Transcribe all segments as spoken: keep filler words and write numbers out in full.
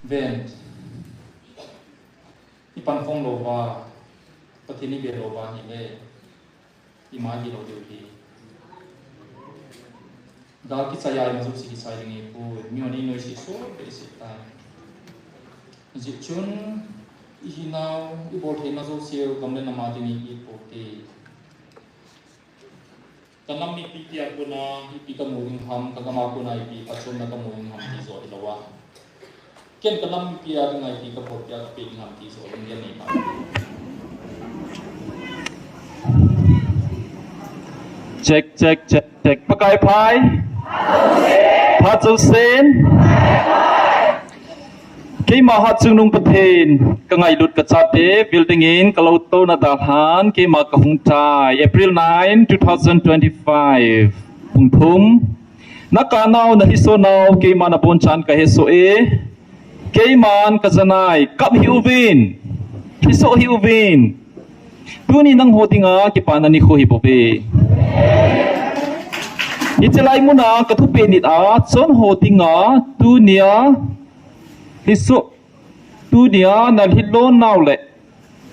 Ven. Ipan phong lou va, Pathen ive lou va hile, ima hilou diu hi. Gal kichai a ima jouse kichai ding ahipoi, mihon einoise soh behseh tai. Hijeh chun, ihinau, ibol theina jouse u gam le nam a ding ihi poute. Ka nam mipi tia kona ipi kamu ding ham, ka gam a kona ipi phachomna kamu ding ham ti joh hilou a, ken ka nam mipi a dinga ipi kabol tia kapeh ding ham ti joh lunggel nei ma. Check, check, check, check. Pakai phai. Phat jousen. Keima Hatchungnung Pathen, ka ngailut ka chate vil dingin ka lou touna dalhan, keima ka hung tai, April nine, two thousand twenty-five, pung thum. Na kanau, na lhiso nau, keima na bonchan ka hesoh e. Keiman ka janai, kap hih uvin, lhiso hih uvin. Tuni nangho dinga kipana nikho hi bouve. Hiche lai muna ka thupeh nit a, chon ho dinga, tunia, lhiso, tunia na lhilou nau le,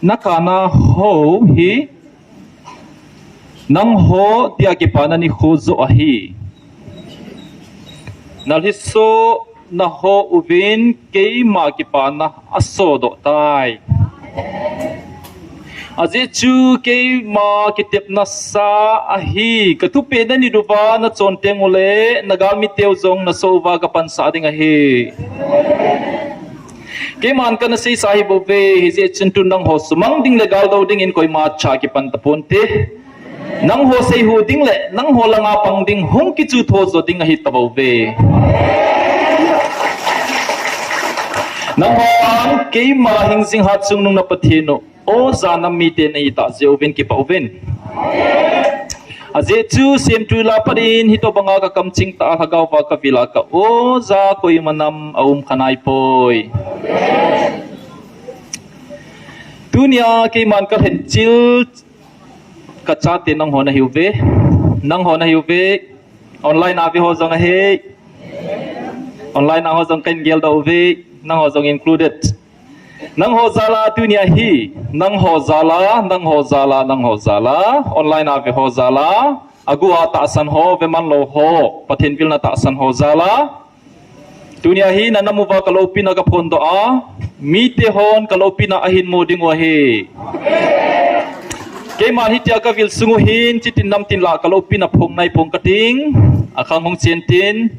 na kana ho hi, nangho dia kipana nikho joh ahi. Na lhiso, na ho uvin keima kipana asodoh tai. Ajeh chu keima kitepna sa ahi, ka thupeh na nit uva na chon teng ule, na galmi teu jong na soh uva ka pansah ding ahi. Keiman kana seisa hi bouve, hijeh chun tun nangho sumang ding le galdou dingin koima cha kipan taponte. Nangho seihu ding le nangho langa pang ding hung kichu tho jo ding ahi tabouve. Nangho ang keima hingjing Hatchungnung na Pathen u, oja nam mite na hita jeh uvin kipah uvin. Ajeh chu semtui lah a pat in hitobanga ka kamching tah a lhagao va ka vil a ka oja koima nam aum kha naipoi. Tunia keiman ka lhenchil ka chate nangho na hiuve. Nangho na hiuve. Online a ve ho jong ahi. Online a ho jong ka hin geldoh uve. Nangho jong included. Nangho jal a tunia hi. Nangho jal a, nangho jal a, nangho jal a. Online a ve ho jal a. Agu a tahsan ho, ve man lou ho. Pathen vilna tahsan ho jal a. Tunia hi na nam uva ka loupina ka phondoh a, mite hon ka loupina ahin mu diu ahi. Keiman hitia ka vil sung u hin, chitin namtin lah ka loupina phong nai phong ka ting, akhang hung chen tin,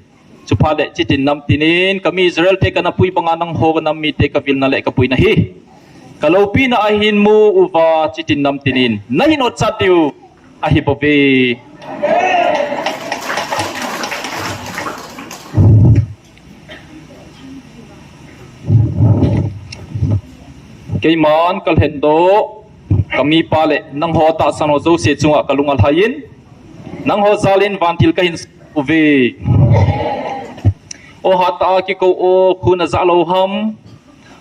chuphat le chitin namtin in, ka mi Israel te kana pui banga nangho ka nam mite ka vilna le ka puina hi. Ka loupina ahin mu uva chitin namtin in, na hin otchat diu ahi bouve. Keiman ka lhendoh, ka mipa le nangho tahsan ho jouse chunga ka lung alhai in, nangho jal in vantil ka hin uve. O hat a kikou o khun ajah lou ham,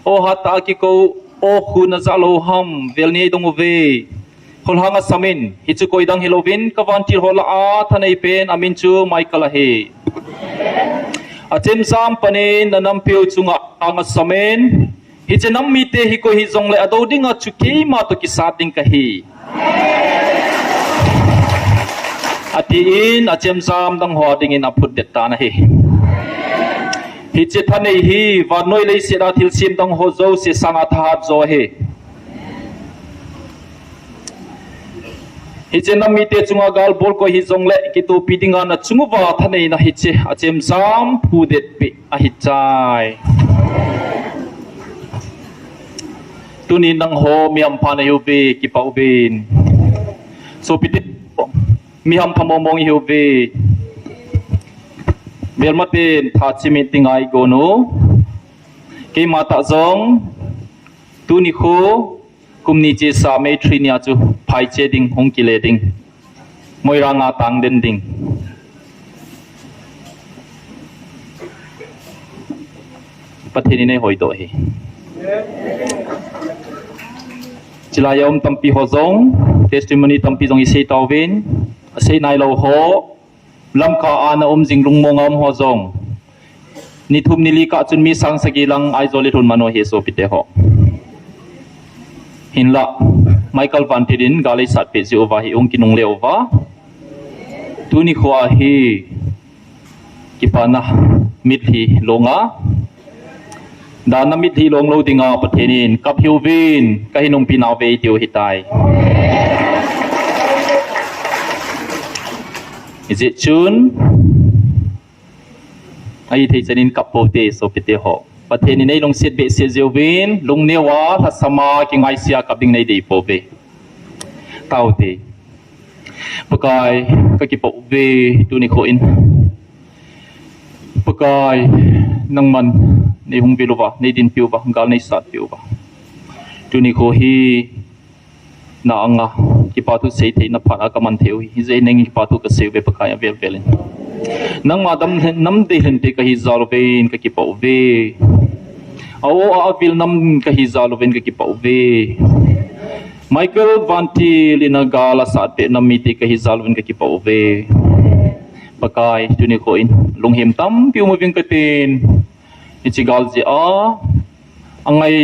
O hat a kikou, o khun ajah lou ham, vel nei dong uve. Kholhang asam in, hichu koi dang hilouvin, ka vantil ho lah a, thanei pen, amin chu Michael ahi. Achemjam panin, na nampiu chunga, ang asam in, hiche nam mite hi koi hijongle, adou dinga chu keima toh kisat ding kahi. Atin, achemjam nangho dingin aphutdet tan ahi. Hiche thanei hi, vannoi leiset a thilsem dang ho jouse sanga thahat jo ahi. Hiche nam mite chunga gal bol koi hijongle, kitopi dinga na chung uva thaneina hiche, achemjam phudet peh ahi chai. Tuni nangho mi hampha nahiuve, kipah uvin. Sopite, mi hampha mong mong ihiuve. Melmaten tha chimit ding a igon u. Keima tah jong, tuni khu, kum ni chesa May three nia chu phaiche ding, hung kile ding. Moirang a tang den ding. Pathen in eihoidoh hi. Chulai a um tampi ho jong, testimony tampi jong isei tauvin, asei nailou ho, Lamka a na um jing lungmong a um ho jong. Ni thum ni li kah chun mi sang sagi lang Aizawl i lhun man u ahi sopite ho. Hinlah, Michael Vantil in gal eisat peh jeh uva hi hung kinungle uva. Tuni khoa hi kipana mitlhi long a, dana mitlhi long lou dinga Pathen in kap hih uvin, ka hin umpi nau ve eitiu ahitai. Hijeh chun, ahithei chan in kap pou hite sopite ho. Pathen in eilungset behseh jeh uvin, lungneo a, lhasam a, kingaisea kap ding neidei pouve. Tao hite. Pakai, ka kipah uve, tuni kho in. Pakai, nangman neihung vil uva, neidinpi uva, gal neisatpi uva. Tuni kho hi na anga kipa thu seitheina phat a ka man thei u hi. Hijeh in nangin kipa thu ka sei uve Pakai avel vel in. Nangma dam lhen, nam dei lhente ka hi jal uvin ka kipah uve. A-o a avil nam ka hi jal uvin ka kipah uve. Michael Vantil in a gal asat peh nam mite ka hi jal uvin ka kipah uve. Pakai, tuni kho in lunghem tampi um uving katin. Hiche gal jeh a angai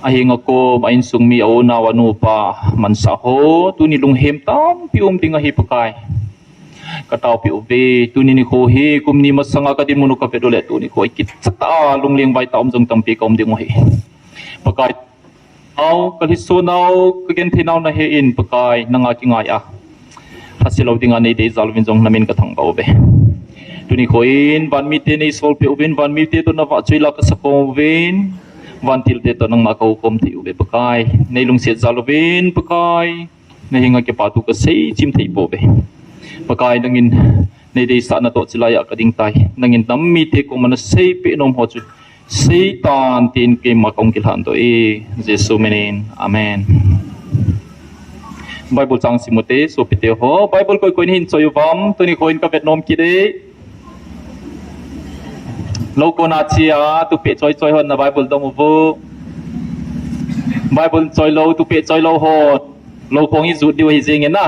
ahenga kom, a insung mi, a u nao, a nu, pa, mansa ho, tuni lunghem tampi um ding ahi Pakai. Ka taopeh uve, tuni nikho hi kum ni masanga ka dinmun u ka vet u le, tuni kho hi kichat a lungleng vai tah a um jong tampi ka um ding u ahi. Pakai, nao, ka lhiso nau, ka genthei nau nahe in Pakai, nanga kingai a lhase lou dinga neidei jal uvin jong namin ka thangvah uve. Tuni kho in, van mite neisol peh uvin, van mite toh na vahchoi la ka sakhom uvin, van thilte toh nangma ka hukhom thei uve Pakai. Neilungset jal uvin Pakai. Nahenga kipa thu ka seichim thei pouve. Pakai nangin neideisahna toh chilai a ka ding tai. Nangin nam mite koma na seipeh nom ho chu seitan tin keima ka hung kilhan doh e. Jesu minin. Amen. Bible chang sim ute, sopite ho. Bible koi koi in hin choi uvam, tuni kho in ka vet nom kit e. Lou kona chia, tupeh choi choi hon na Bible dong uvo. Bible choi lou, tupeh choi lou hon. Lou khong i jut diu ahi jeng e na.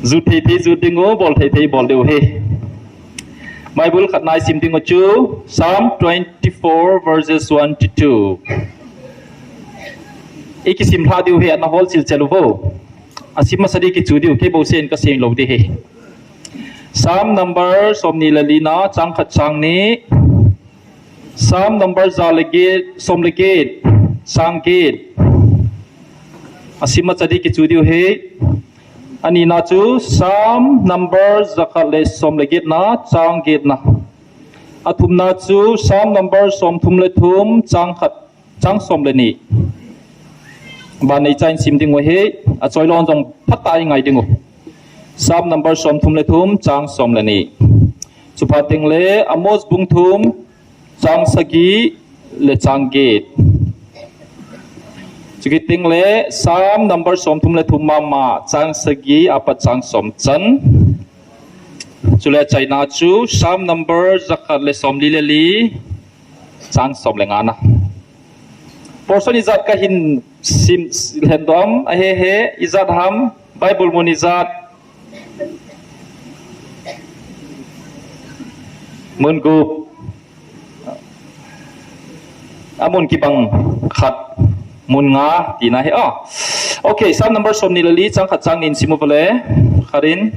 Jut thei thei jut ding u, bol thei thei bol diu ahi. Bible khat na i sim ding u chu, Psalm twenty-four verses one to two. I kisim lha diu ahi, ana hol chil chel uvo. A sim masa di kichu diu, kei bou sen ka sem lou di ahi. Psalm number somni le li na, chang khat chang ni. Psalm number ja le get, som le get, chang get. A sim masa di kichu diu ahi. Ani na chu Psalm number ja khat le som le get na, chang get na. A thum na chu Psalm number som thum le thum, chang khat, chang som le ni. Ban nei chan sim ding u ahi, a choi lou jong phat a i ngai ding u. Psalm number som thum le thum, chang som le ni. Chuphat teng le Amos bung thum, chang sagi le chang get. Chukit teng le Psalm number som thum le thum mama, chang sagi apat chang som chan. Chule chai na chu Psalm number ja khat le som li le li, chang som le nga na. Portion ijat ka hin sim lhen doh am, ahe he, ijat ham, Bible mun ijat. Mun gup. A mun kibang khat, mun nga tina ahi. Ah. Okay, Psalm number som ni le li, chang khat chang ni in sim uva le. Khat in.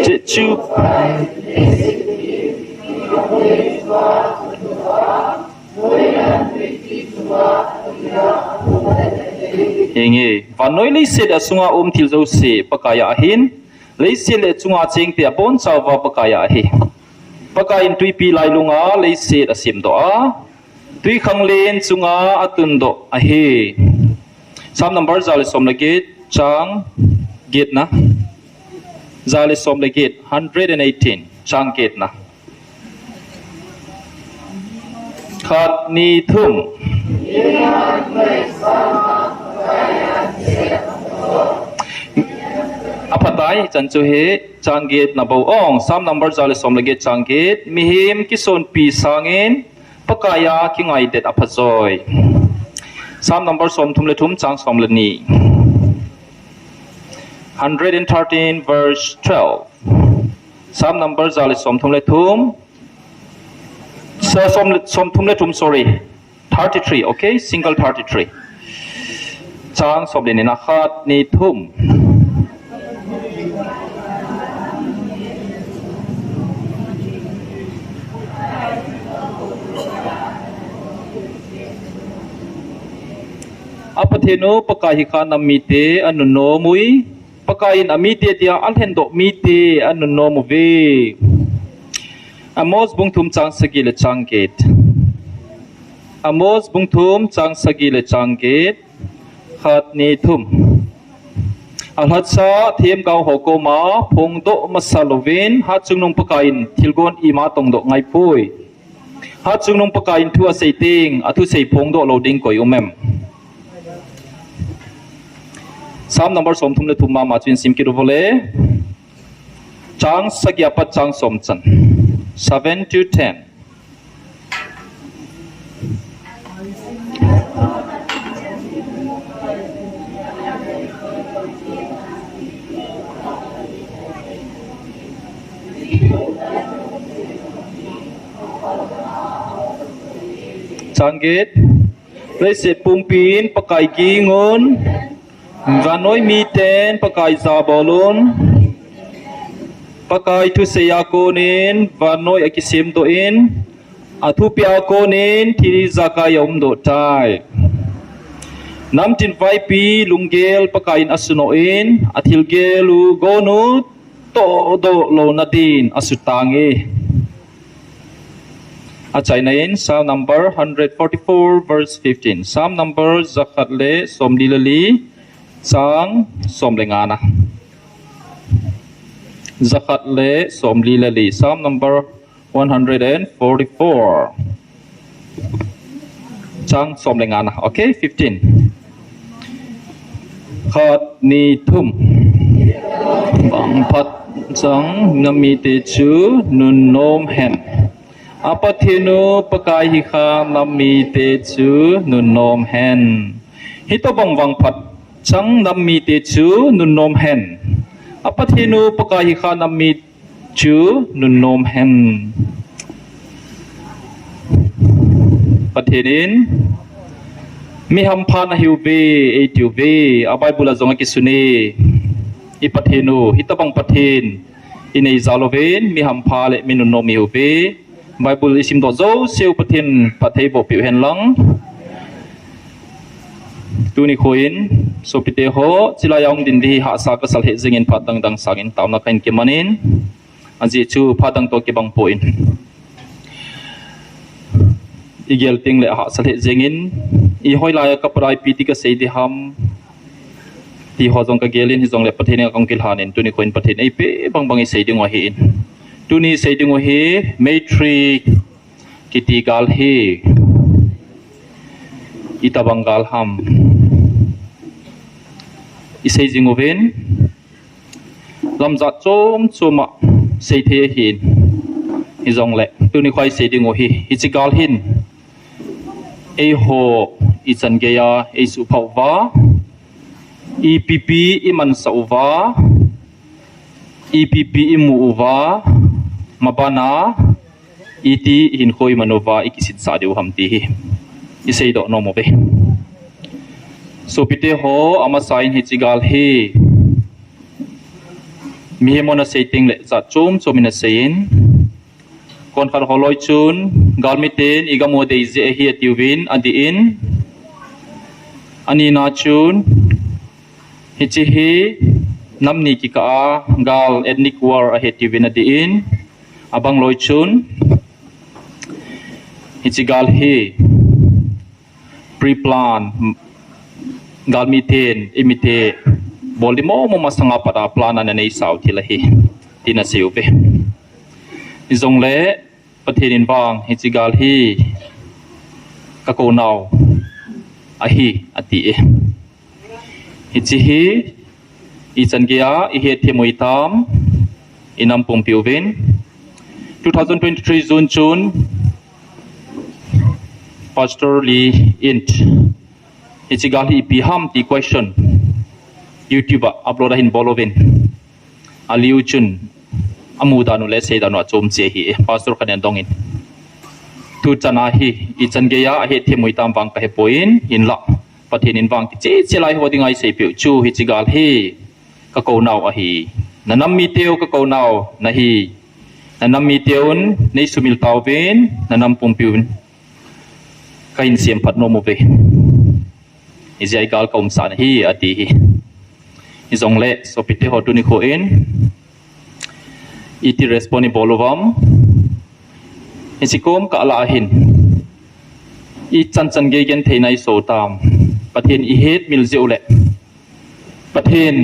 Jesu. Henge, vannoi leiset a sunga um thil jouse Pakai a ahin, leiset le chunga chengte abonchauva Pakai a ahi. Pakai in tuipi lailunga leiset asemdoh a, twikhanglen chunga atundoh ahi. Psalm number ja le som le get, chang get na. Ja le som le get, hundred and eighteen, chang get na. Khat, ni, thum. Apa Tai chan chu hi chang get na bou ong. Psalm number ja le som le get chang get. Mihem kisonpi sangin Pakaiya kingaidet aphajoi. Psalm number som thum le thum chang som le ni. Hundred and thirteen verse twelve. Psalm number ja le som thum le thum. Sa som, som thum le thum, sorry. Thirty-three, okay? Single thirty-three. Chang som le ni na khat ni thum. A Pathen u Pakai hi kha nam mite anunnom ui. Pakai in amite dia alhendoh mite anunnom uve. Amos bung thum chang sagi le chang get. Amos bung thum chang sagi le chang get. Khat ni thum. Alhatsa themgao ho koma phongdoh masa louvin, hatchungnung Pakai in thilgon ima tongdoh ngaipoi. Hatchungnung Pakai in thu asei teng, athusei phongdoh lou ding koi um em? Psalm number som thum le thum mama chu in sim kit uvole. Chang sagi apat chang som chan. Seven to ten. Chang get. Leiset pumpin Pakai gingun, vannoi miten Pakai jabolun, Pakai thuseiya konin vannoi akisemdoh in, athupia konin thil ijakai aumdoh tai. Namtin vaipi lunggel Pakai in asunoh in, athilgel u gonu tohdoh louna din asutange. Achaina in Psalm number hundred forty-four verse fifteen. Psalm number jakhat le somli le li, chang som le nga na. Jakhat le somli le li. Psalm number one hundred and forty-four. Chang som le nga na. Okay, fifteen. Khat ni thum. Vangphat chang nam mite chu nunnom hen. A Pathen u Pakai hi kha nam mite chu nunnom hen. Hitobang vangphat chang nam mite chu nunnom hen. A Pathen u Pakai hi kha nam mi chu nunnom hen. Pathen in mi hampha nahiuve, eitiuve, a Bible a jong akisun e. I Pathen u, hitobang Pathen inei jal uvin, mi hampha le mi nunnom ihiuve. Bible isimdoh jouseu Pathen phattheiboh peh uhen lang. Tuni khoin, sopite ho, chilai a hung din ding hi hahsa kasah lheh jengin phat dangdang sangin taona kahin kimanin. Ajeh chu phat dang toh kibang poi. Igel teng le hahsa lheh jengin, ihoilai a kapat a ipi ti kasei ding ham ti ho jong kagelin hijongle Pathen in akong kilhanin tuni khoin Pathen eipeh bangbang isei ding u ahin. Tuni isei ding u hi Meitri kiti gal hi itobang gal ham isei jing uvin. Lamjat chom chom a seithei ahin. Hijongle tuni khoa isei ding u hi, hiche gal hin eiho ichan geiya eisuhphah uva, ipi pi imansah uva, ipi pi imu uva, mabana iti hinkho iman uva ikisinsah diu ham ti hi iseidoh nom uve. Sopite ho, amasa in hiche gal hi mihem hon asei teng le jat chom chom in aseiyin, konkhat holoi chun galmiten igam u adei jeh ahi atiuvin, adih in, anina chun hiche hi nam ni kikah a gal, ethnic war ahi atiuvin, adih in, abangloi chun hiche gal hi pre-plan, galmiten imite bol ding momo masanga pat a plan ana neisau thil ahi tin asei uve. Hijongle Pathen in vang hiche gal hi kakounau ahi ati e. Hiche hi Ichan geiya ihet thei u hitam, inam pumpi uvin. Two thousand twenty-three June chun Pastor Lee Int, hiche gal hi ipi ham ti question YouTube a upload ahin bol uvin. Aliu chun amu dan u le sei dan u achom cheh ahi, Pastor Khanen dongin. Tuchan a hi ichan geiya ahet thei u hitam vang kahepoi, hinlah Pathen in vang kicheh cheh lai ho dinga isei peh u chu hiche gal hi kakou nau ahi. Nanam miteu kakou nau nahi. Nanam miteun neisumil tauvin, nanam pumpiun kahin semphat nom uve. Ijeh a igal kaumsah nahi ati hi. Hijongle sopite ho, tuni kho in iti respond ibol uvam? Hiche kom kah lah ahin ichan chan gei gentheina iso tam? Pathen ihet mil jeh u le Pathen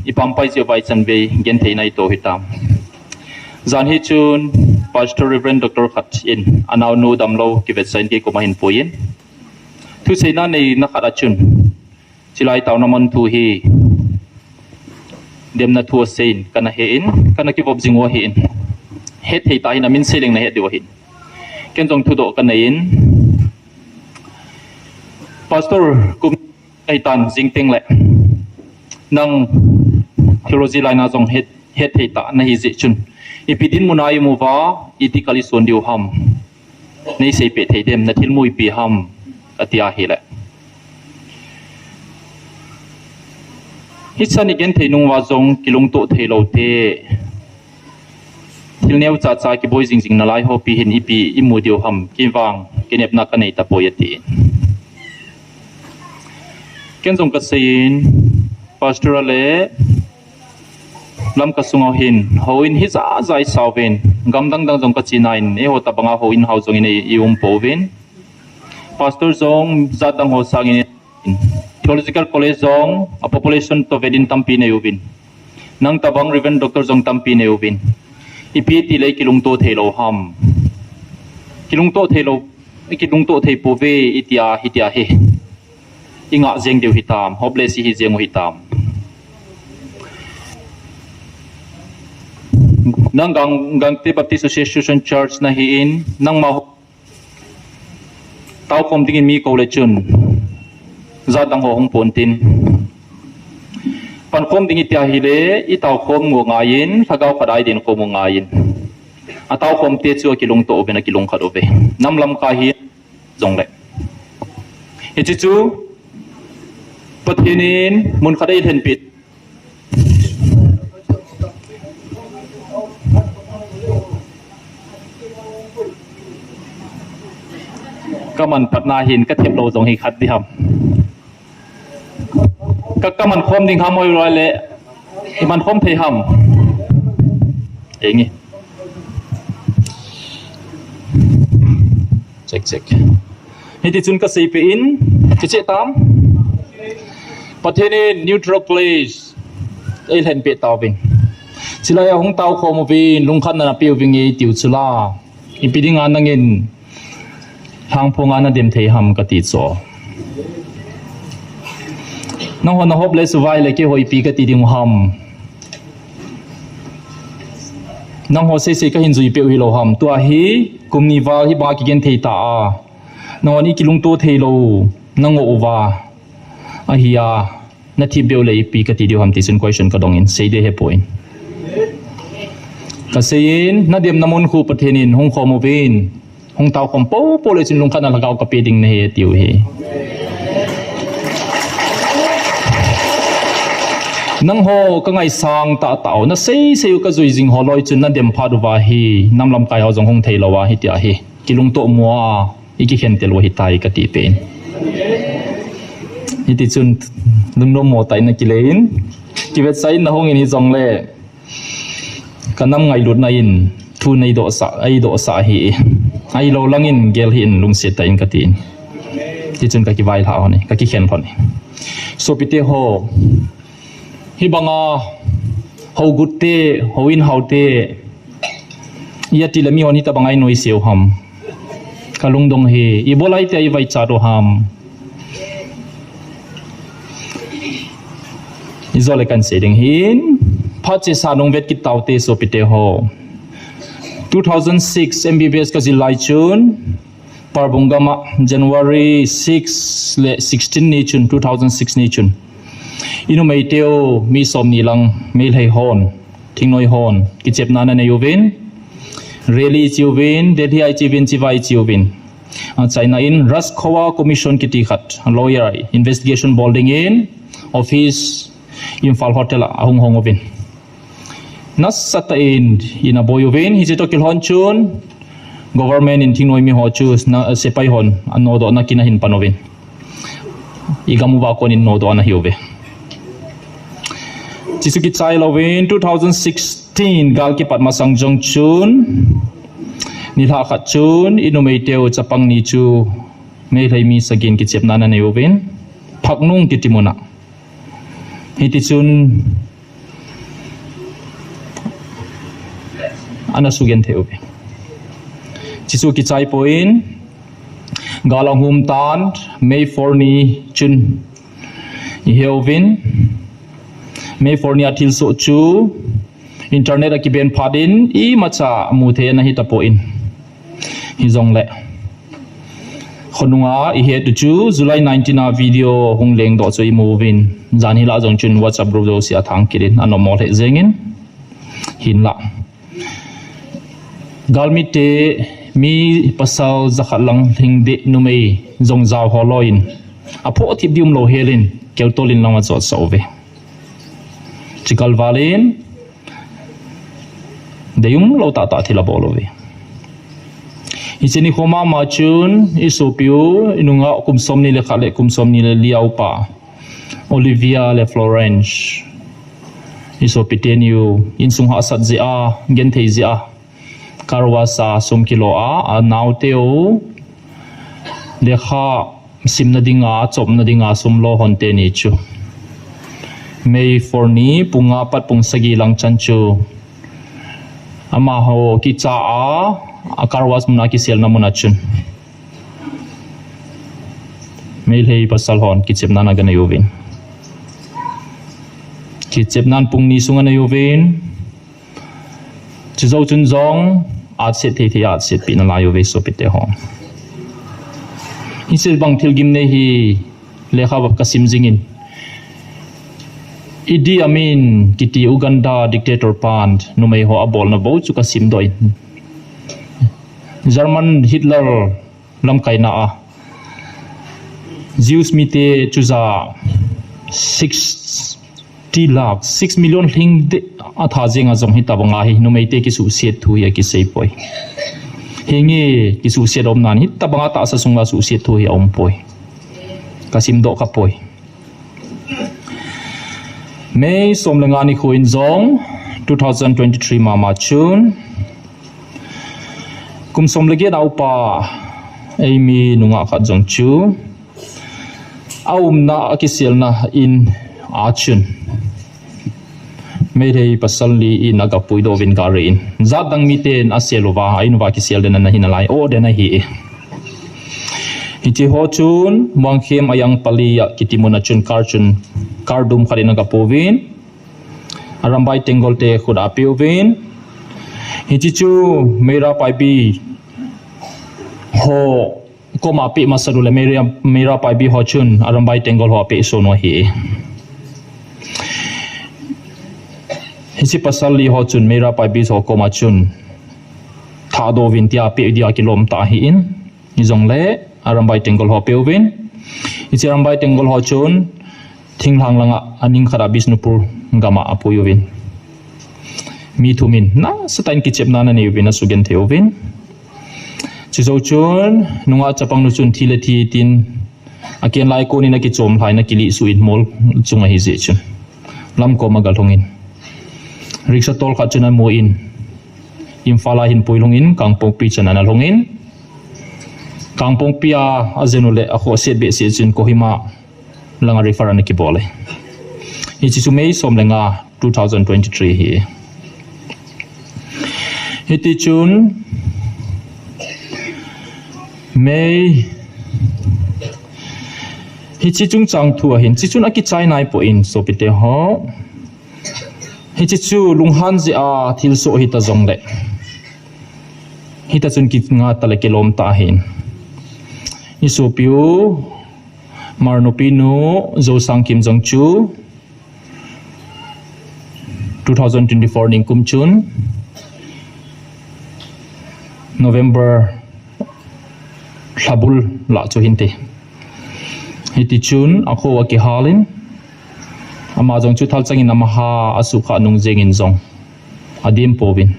ipampai jeh uva ichan vei gentheina ito hitam? Jan hi chun Pastor Reverend Doctor khat in anaonu damlou kivetsah in kei koma ahin puiyin. Thuseina neina khat a chun, chulai taona mun thu hi demna thu aseiyin kana he in, kana kivop jing u ahin. Hethei tah in amin sei leng nahet diu ahin. Ken jong thudoh kanei in, Pastor, kum ahitan jing teng le nang theology line a jong het, hethei tah nahi jeh chun, ipi dinmun a imu uva, iti kal ison diu ham? Neiseipeh thei dem, nathilmu ipi ham? Ati ahile, hichan igenthei nung uva jong kilungtoh theilou te, thil neocha cha kiboi jing jing nalai ho pi hin ipi imu diu ham? Kei vang kinepna kanei tapoi ati. Ken jong kaseiyin, Pastor a le Lamka sunga hin houin hijat jat isah uvin, gam dang dang jong kache nai in, eiho tabanga houin hao jong in ei, ium pouvin. Pastor jong jat dang ho sangin Theological College jong a population toh vet in tampi nei uvin. Nang tabang Reverend Doctor jong tampi nei uvin. Ipi tile kilungtoh theilou ham? Kilungtoh theilou, kilungtoh thei pouve itia, hitia hi ingah jeng diu hitam, hopeless ihi jeng u hitam? Nang Gang, Gangte Baptist Association Church nahin, nangma taokhom dingin mi kou le chun jat dang ho hung pontin. Pankhom ding itia hile, itaokhom u ngaiyin, lhagao khat a idin khom u ngaiyin. Ataokhom te chu akilungtoh uvin, akilungkhat uve. Nam lamkai hi jongle. Hiche chu Pathen in mun khat a eilhenpeh. Kaman patna hin kathep lou jong hi khat ding ham? Ka, kaman khom ding ham, oi loi le, iman khom thei ham? Engi. Check, check. Hiti chun kaseipeh in, kicheh tam? Pathen in neutral place eilhenpeh tauvin. Chulai a hung taokhom uvin, lungkhatna napeh uvin nge tiu chula. Ipi dinga nangin lhangphonga nadem thei ham kati chu. Nangho na hopeless uva ahile keiho ipi kati ding u ham? Nangho seisei kahin juipeh u hilou ham? Tua hi kum ni val hibanga kigenthei ta a, nanghon ikilungto theilou nangoh uva ahia, nathip beh u le ipi kati diu ham ti chun question kadongin, seiding hepoi. Kaseiyin, nademna mun khu Pathen in hung khom uvin, hung taokhom poupou le chun lungkhatna lhagao kapeh ding nahi atiu hi. Nangho kangaisang tahtah u, naseisei u kajui jing ho loi chun nadem phat uva hi nam lamkai ho jong hung theilou a hitia hi kilungto mo a ikikhen tel u ahitai katipeh in. Hiti chun lungnom mo tah in akileiyin, kivetsah in nahungin hijongle kanam ngailutna in thu neidohsah, eidohsah ahi. Ahilou langin gel hih in lungset tah in katin. Tichun kakivailhah lhon e, kakikhen lhon e. Sopite ho, hibanga hougut te, houin hao te, iti le mihon hitabanga inoise u ham? Kalungdong hi, ibolai tia ivaichat u ham? Ijole kahin sei ding hin, phat chesa nung vet kit taute sopite ho. Two thousand six M B B S kajil lai chun, Parbung gama January six le sixteen ni chun, two thousand six ni chun, inumeiteu mi somni lang Meitei hon, thingnoi hon kichepna ana nei uvin, rally iche uvin, Delhi a iche uvin, chiva iche uvin. Achaina in Raj Khowa Commission kiti khat, lawyer, investigation bol dingin office Imphal Hotel a ahung hong uvin. Nasatah in ina boi uvin, hiche toh kilhon chun government in thingnoi mi ho chu na, sepai hon anodoh na kin ahin pan uvin. Igam uva kon in nodoh ana hi uve. Chuche chu kichai louvin, two thousand sixteen gal kipat masang jong chun, nilhah khat chun inumeiteu chapang ni chu Meitei mi sagi in kichepna ana nei uvin, Phaknung kiti muna. Hiti chun ana sugenthei uve. Chuche chu kichai poi in, gal ahung um tan, May four ni chun ihe uvin, May four ni a thilsoh chu internet a kiban phat in imacha mu thei ana hi tapoi. Hijongle khonunga ihet u chu July nineteen a video hung lengdoh chu imu uvin. Jan hilah jong chun WhatsApp group jouse a thang kit in anom mo lheh jeng in. Hinlah, galmite mi pasal jakhat lang lhingdeh numei jong jao ho loi in, aphoh thip ding umlou hel in, keltol in lang achotsah uve. Chukal val in, dei umlou tahtah thil abol uve. Hiche nikho mama chun isopiu, inunga kum somni le khat le kum somni le li a upa Olivia le Florence, isopi teniu insung hahsat jeh a, genthei jeh a, car wash a sum kilo a, anaoteu lekha simna dinga, chopna dinga sum lo hon teni chu May four ni pung nga pat pung sagi lang chan chu amaho kicha a, a car wash muna kiselna muna chun Meitei pasal hon kichepna ana ganei uvin. Kichepnan pung ni sunga nei uvin. Chujou chun jong, atset thei thei atset pi nalai uve sopite ho. Hiche bang thil gimnei hi lekha kasim jing in, Idi Amin kiti Uganda dictator pan numei ho abolna bou chu kasimdoh in, German Hitler lamkaina a Jews mite chuja sixty lakh, six million lhingdeh atha jenga jong hitabanga hi numeite kisuhsiat thu hi akisei poi. Hinge kisuhsiat aumnan hitabanga tahsa sunga suhsiat thu hi aumpoi. Kasimdoh kapoi. May som le nga nikho in jong two thousand twenty-three mama chun kum som le get a upa eimi nungah khat jong chu aumna akiselna in a chun Meitei pasal li in agapuidoh uvin gari in. Jatdang miten asel uva, a in uva kisel den ana hi nalai, o den ahi e. Hiche ho chun Muangkhem Ayangpali a kiti muna chun car chun, car dum khat in agapouvin, Arambai Tenggol te khut a apeuvin. Hiche chu Meira Paibi ho koma apeh masat u le Meira, Meira Paibi ho chun Arambai Tenggol ho apeh son u ahi. Hiche pasal li ho chun Meira Paibi ho koma chun thadoh uvin tia apeh dia kilom tah ahin. Hijongle Arambai Tenggol ho apeuvin. Hiche Arambai Tenggol ho chun thinglhang langa aning khat a Bishnupur gama apui uvin. Mi thum in nasatah in kichepna ana nei uvin, asugenthei uvin. Chujou chun nungah chapang nu chun thi le thi tin aken lai kon in akichom lhai in akilih suh in mol chunga ahi jeh chun lamkom agalhung in, rickshaw tol khat chun amu in, Imphal a ahin puilhung in, Kangpokpi chan ana lhung in, Kangpokpi a ajen u le akhohsiat behseh chun Kohima langa refer ana kibol e. Hiche chu May som le nga two thousand twenty-three ahi. Hiti chun May, Hiche chungchang thu ahin, hiche chun akichai naipoi sopite ho. Hiche chu lunghan jeh a thilsoh hita jongle, hita chun kinga tah le kilom tah ahin. Isopiu Hmar nupinu Jousangkim jong chu two thousand twenty-four ningkum chun November lhabul lah chu hinte. Hiti chun akho akihalin, ama jong chu thalchangin amaha asukha nung jengin jong adem pouvin,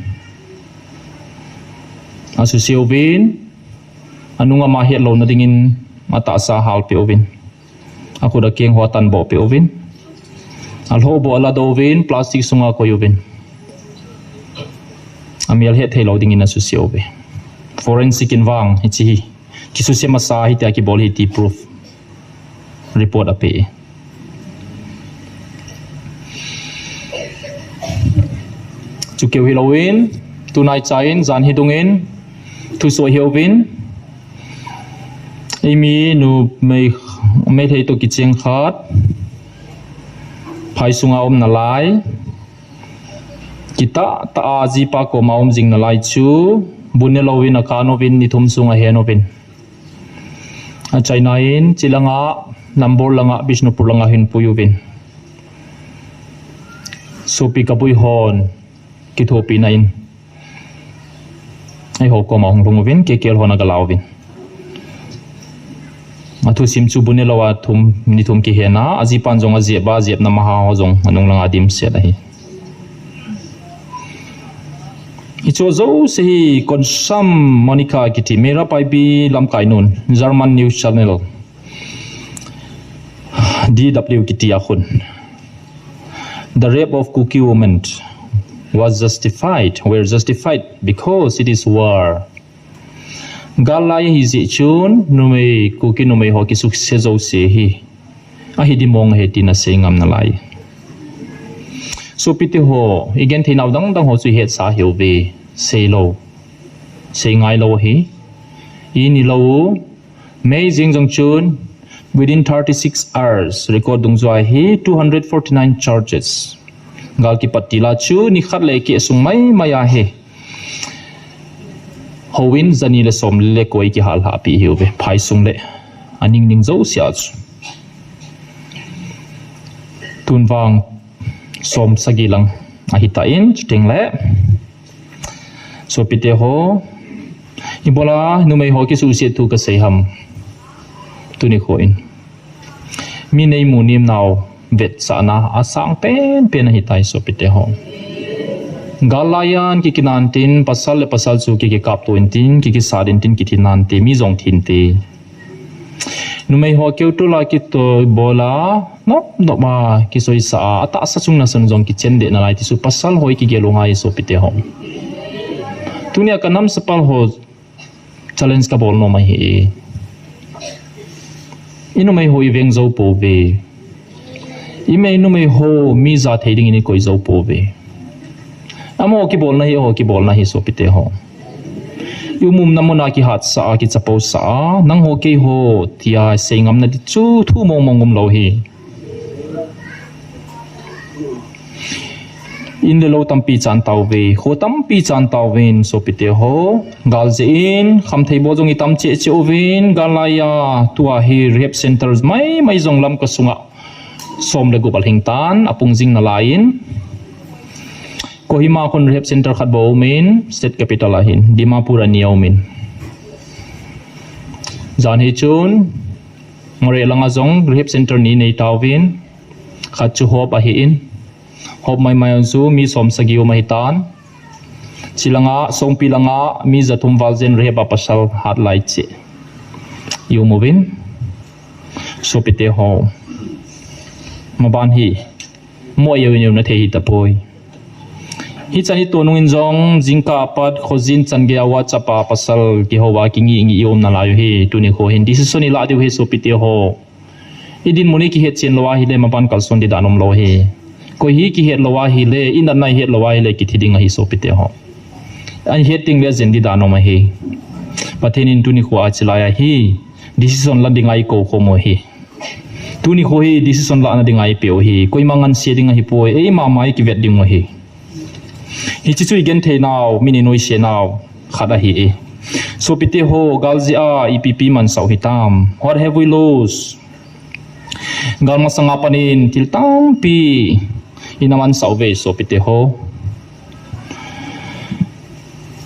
asuse uvin, anung ama hetlouna dingin atahsa ahalpeh uvin, akhut akeng ho atanboh peh uvin, alhohboh aladoh uvin, plastic sunga akoi uvin, amel hetthei lou dingin asuse uve. Forensic in vang hiche hi kisuse masa hitia kibol hi ti proof report apeh e. Chukeu hilouvin, tunaicha in jan hi dungin thusoh hiuvin, eimi numei, Meitei toh kicheng khat phai sunga um nalai, kitahtah a ajipa koma um jing nalai chu bu nelouvin akan uvin, ni thum sung ahen uvin, achaina in chulanga Nambol langa, Bishnupur langa ahin pui uvin, sopi Kabui hon kithopina in eiho koma hung lhung uvin, K K L hon agala uvin, athusim chu bu nelouva thum, ni thum kihena, ajipan jong ajep a, ajepna maha ho jong anung langa adimset ahi. Hiche jouse hi Konsam Monica kiti Meira Paibi lamkainun, German news channel D W kitia khun, the rape of Kuki women was justified, were justified because it is war. Gal lai ahijeh chun numei, Kuki numei ho kisuse jouse hi ahi dimong ahi tin asei ngam nalai. Sopite ho, igenthei nau dangdang ho chu ihetsa hiuve, seilou, seingailou ahi. Inilou, May jing jong chun, within thirty-six hours record dungjui a hi two hundred forty-nine charges, gal kipat tila chu nikhat le keh sung maimai a hi houin jani le somli le koi kihalhahpeh hiuve, phai sung le aning ning jousea chu. Tun vang som sagi lang ahitan, chutengle sopite ho, ibola numei ho kisuhset thu kasei ham? Tuni kho in mi neimu nemnau vetsahna asang penpen ahitai sopite ho. Gal laiyan kikinantin, pasal le pasal chu kikikapto intin, kikisat intin, kithi nante, mi jong thinte. Numei ho keutol a kitoh bola, nop nop a kisoisa a, atahsa chunga sun jong kichen deh nalai ti chu pasal ho ikigel u ngai sopite ho. Tunia kanam sapal ho challenge kabol nom ahi. Inumei ho iveng jou pouve. Imei numei ho mi ja thei dingin ikoi jou pouve. Amaho kibolna hi, ho kibolna hi sopite ho. Ium umna muna kihatsah a, kichapousah a, nangho keiho tia sei ngamna di chu thu mong mong umlou hi. In le lou tampi chan tauve, kho tampi chan tauvin sopite ho. Gal jeh in khamthei bol jong itam cheh cheh uvin, gal laiya tua hi rehab center maimai jong Lamka sunga som le gup alhing tan, apung jing nalaiyin. Kohima khun rehab center khat bou umin, state capital a hin, Dimapur a ni aumin. Jan hi chun, Moreh langa jong rehab center ni nei tauvin, khat chu Hope ahin, Hope maimai jong chu mi som sagi um ahitan. Chulanga, Songpi langa mi jathum val jen rehab a pasal hat lai cheh i um uvin. Sopite ho, maban hi mo yeu neu na thei hi tapoi. Hichan hi tonung in jong jingkah apat khojin chan geiya WhatsApp a pasal kihou a kingi ngi i um nalai u hi, tuni kho hin decision ilah diu hi sopite ho. I dinmun i kihet chen lou ahile maban kalson di dan umlou hi. Koi hi kihet lou ahile, i natna i het lou ahile kithi ding ahi sopite ho. Ahet ding le jen di dan um ahi. Pathen in tuni kho a chilai a hi decision la ding a i kou khom u hi. Tuni kho hi decision lahna ding a ipeh u hi, koima nganse ding ahipoi, eima ma i kivet ding u ahi. Hiche chu i genthei nau, min i noise nau khat ahi e. Sopite ho, gal jeh a ipi ipi mansah u hitam? What have we lost? Gal masanga panin thil tampi ina mansah uve, sopite ho.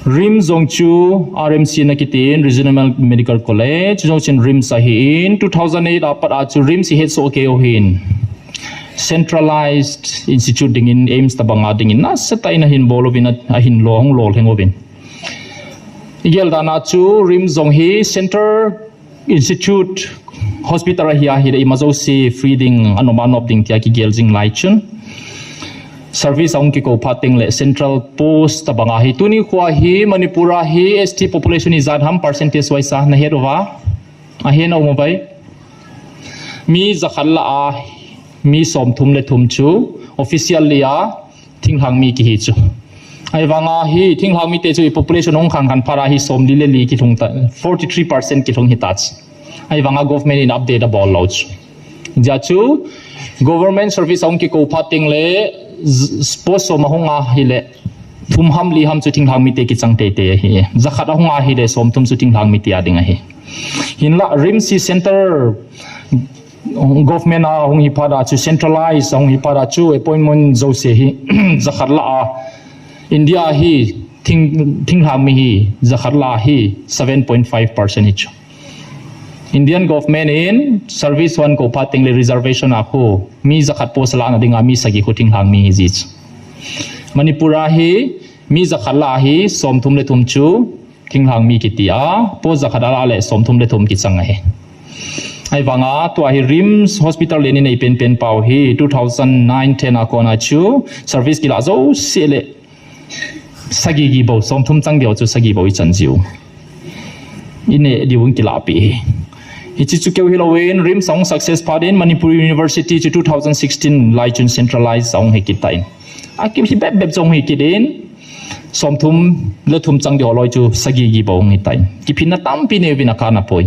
RIMS jong chu R M C na kitin, Regional Medical College, jong chun RIMS ahin, two thousand eight a pat a chu RIMS i hetsoh kei u hin, centralized institute dingin, AIIMS tabanga dingin nasatah in ahin bol uvin, ahin lo, hung lolhing uvin. I gel dan a chu RIMS jong hi center institute hospital ahi, ahile ima jouse free ding, anom anop ding tia kigel jing lai chun, service ahung kikou phat teng le central post tabang ahi. Tuni kho hi Manipur a hi S T population ijat ham percentage wise a nahet uva? Ahe na um uvem? Mi jakhat lah a mi somthum le thum chu officially a thinglhang mi kihi chu. Ahivanga hi thinglhang mite chu i population hung khan khan phat a hi somli le li kilhung ta, forty three percent kilhung hita chu. Ahivanga government in update abol lou chu. Hijeh chu government service ahung kikou phat teng le z-, post som ahung ahile thum ham li ham chu thinglhang mite kichang teitei ahi. Jakhat ahung ahile somthum chu thinglhang mite a ding ahi. Hinlah RIMS hi center government a hung hi phat a chu, centralized a hung hi phat a chu, appointment jouse hi jakhat lah a, India hi thing, thinglhang mi hi jakhat lah a hi seven point five percent hi chu. Indian government in service hung kou phat teng le reservation a khu mi jakhat post lahna ding a mi sagi khu thinglhang mi hi ji chu. Manipur a hi mi jakhat lah a hi somthum le thum chu thinglhang mi kiti a, post jakhat a lah le somthum le thum kichang ahi. Ahivanga tua hi RIMS hospital le ni nei penpen pau hi two thousand nine ten a kona chu service kilah jouse le sagi gi bou, somthum chang deu chu sagi bou ichan jiu. Ine diu hung kilah pi hi. Hiche chu keu hilouvin RIMS ahung success phat in Manipur University chu two thousand sixteen lai chun centralized ahung hi kit tan. Akip hi bep bep jong hi kit in, somthum le thum chang deu loi chu sagi gi bou hung hi tan. Kiphinna tampi nei uvin akana poi.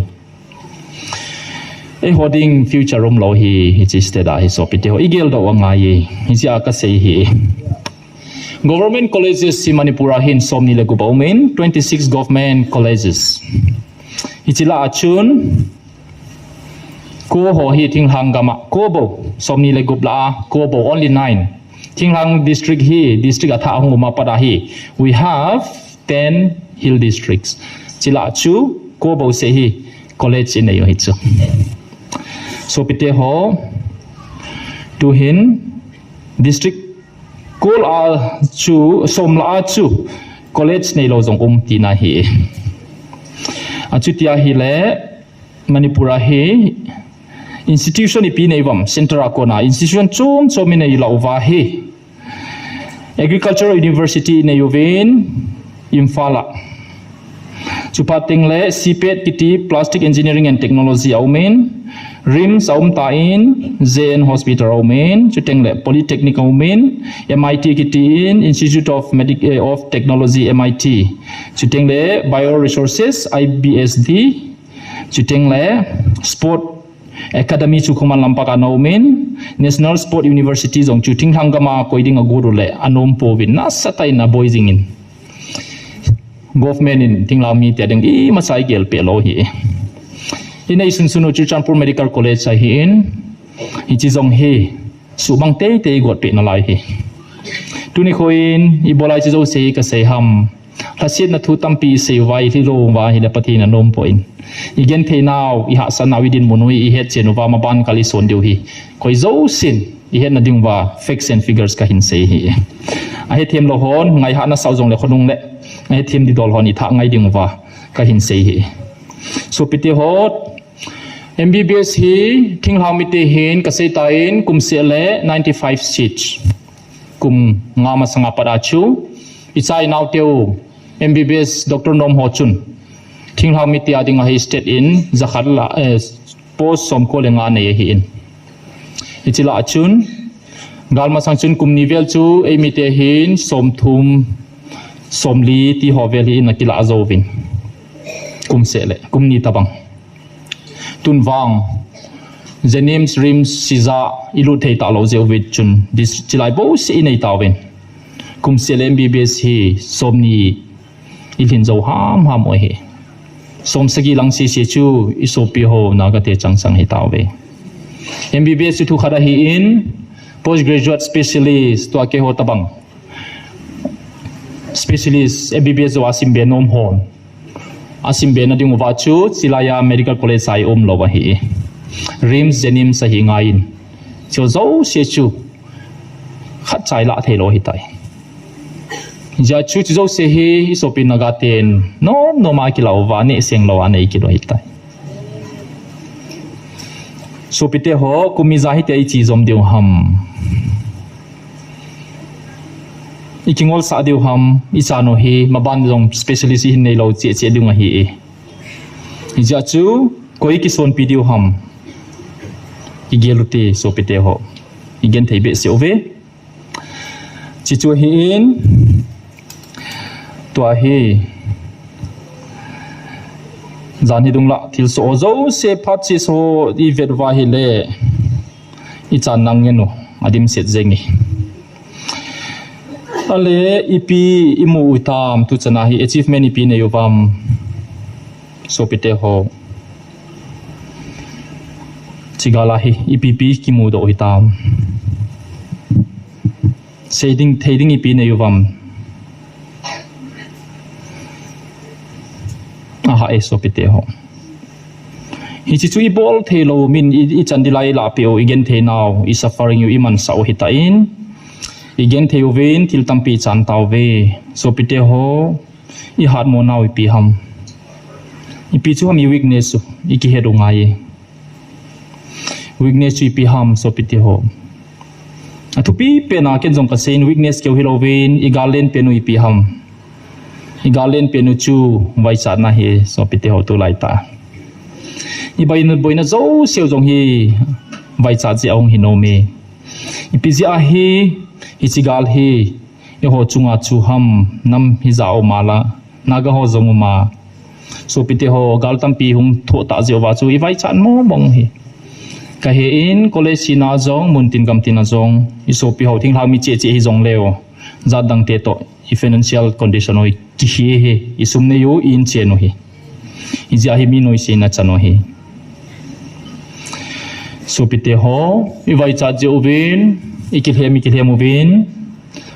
Eiho ding future umlou hi, hiche state a hi sopite ho. I geldoh u angai e, hiche a kasei hi. Government colleges hi Manipur a hin somni le gup aumin, twenty six government colleges. Hiche lah a chun, ko ho hi thinglhang gam a, ko bou, somni le gup lah a, ko bou, only nine. Thinglhang district hi, district athah ahung um a pat a hi, we have ten hill districts. Hiche lah a chu, ko bou seh hi, college inei u hi chu. Sopite ho, tuhin, district ko lah a chu, som lah a chu, college neilou jong um tina hi. Achuti ahile, Manipur a hi institution ipi nei uvem, center a kona institution chom chom inei lah uva hi. Agricultural University inei uvin, Imphal a. Chuphat teng le CPET kiti Plastic Engineering and Technology aumin, RIMS aum tan, J N Hospital aumin, chuteng le Polytechnic aumin, MIT kiti in, Institute of Medic-, eh, of Technology, MIT. Chuteng le Bioresources, IBSD. Chuteng le Sport Academy chu Khuman Lampak a ana umin, National Sport University jong chu thinglhang gam a koi ding agot u le anom pouvin nasatah in aboi jingin. Government in thinglhang mite ding imacha igel peh lou hi. Inei sunsun u Churachandpur Medical College ahin, hiche jong hi suhmang teitei igot peh nalai hi. Tuni kho in ibola hiche jouse hi kasei ham. Lhasetna thu tampi isei uva, ilhi lou uva ahile Pathen in anom poi. Igenthei nau, ihahsat nau, idinmun u, ihetchen uva, maban kal ison diu hi. Koi jousen ihetna ding uva, facts and figures kahin sei hi. Ahethem lou hon, ngaihah nasah u jong le khonung le, ahethem didol hon ithah ngai ding uva, kahin sei hi. Sopite ho, MBBS hi thinglhang mite hin kasei tan, kum seh le ninety five seats. Kum nga masanga pat a chu, icha inaoteu MBBS doctor nom ho chun thinglhang mite a dinga hi state in jakhat lah, eh, post somko le nga nei ahin. Hiche lah a chun, gal masang chun kum ni vel chu eimite hin somthum, somli ti ho vel hi in akilah jouvin. Kum seh le, kum ni tabang. Tun vang, JNIMS, RIMS, CISA ilut thei talou jeh uva chun, dis-, chilai bouseh inei tauvin. Kum seh le MBBS hi somni ilhin jou hamham u ahi. Somsagi lang sese chu isopi ho Naga te changchang hitauve. MBBS chu thukhat ahin, postgraduate specialist tua keiho tabang specialist MBBS jou a simbe nom hon. Asimbe na ding uva chu, chilai a Medical College a ium lou ahi. RIMS, JNIMS ahi ngaiyin. Chu jouse chu khat cha ilah thei lou hitai. Hijeh chun chu jouse hi isopi Naga ten nom nom a kilah uva, nehseng lou a nei kit u ahitai. Sopite ho, kum ijat hitia iche jom diu ham? Ikingolsah diu ham? Ichan u hi maban jong specialist ihin neilou cheh cheh ding ahi e. Hijeh chun koi kisonpi diu ham? Igel ute sopite ho. Igenthei behseh uve. Chuche chu ahin, tua hi jan hi dungla thilsoh ho jouse phat chesa ho ivet uva ahile, ichan nang ngen u adimset jenge. Ale, ipi imu u hitam, tuchan a hi achievement ipi nei uvam, sopite ho? Hiche gal a hi ipi ipi kimudoh u hitam? Sei ding, thei ding ipi nei uvam? Aha e sopite ho. Hiche chu ibol theilou, min i, ichan ding lai ilah peh u, igenthei nau, isuffering u imansah u hitan, igenthei uvin thil tampi ichan tauve. Sopite ho, ihatmo nau ipi ham? Ipi chu ham i weakness u, ikihet u ngai e. Weakness chu ipi ham sopite ho? Athupi pen a ken jong kaseiyin, weakness keu hilouvin, igal len pen u ipi ham? Igal len pen u chu vaichatna ahi sopite ho, tulai tah a iboina, boina jouse u jong hi vaichat jeh a hung hi nom e. Ipi jeh a hi, hiche gal hi eiho chunga chu ham, nam hijat um a la, Naga ho jong um a, sopite ho, gal tampi hung thoh tah jeh uva chu ivaichat mong mong u hi. Kahen, college sina jong, muntin gamtin a jong, isopi ho thinglhang mi cheh cheh hijongleu, jat dang te toh i financial condition u kihe hi, isum nei u, i-in chen u hi. Hijeh a hi mi noise in achan u hi. Sopite ho, ivaichat jeh uvin, ikilhem, ikilhem uvin,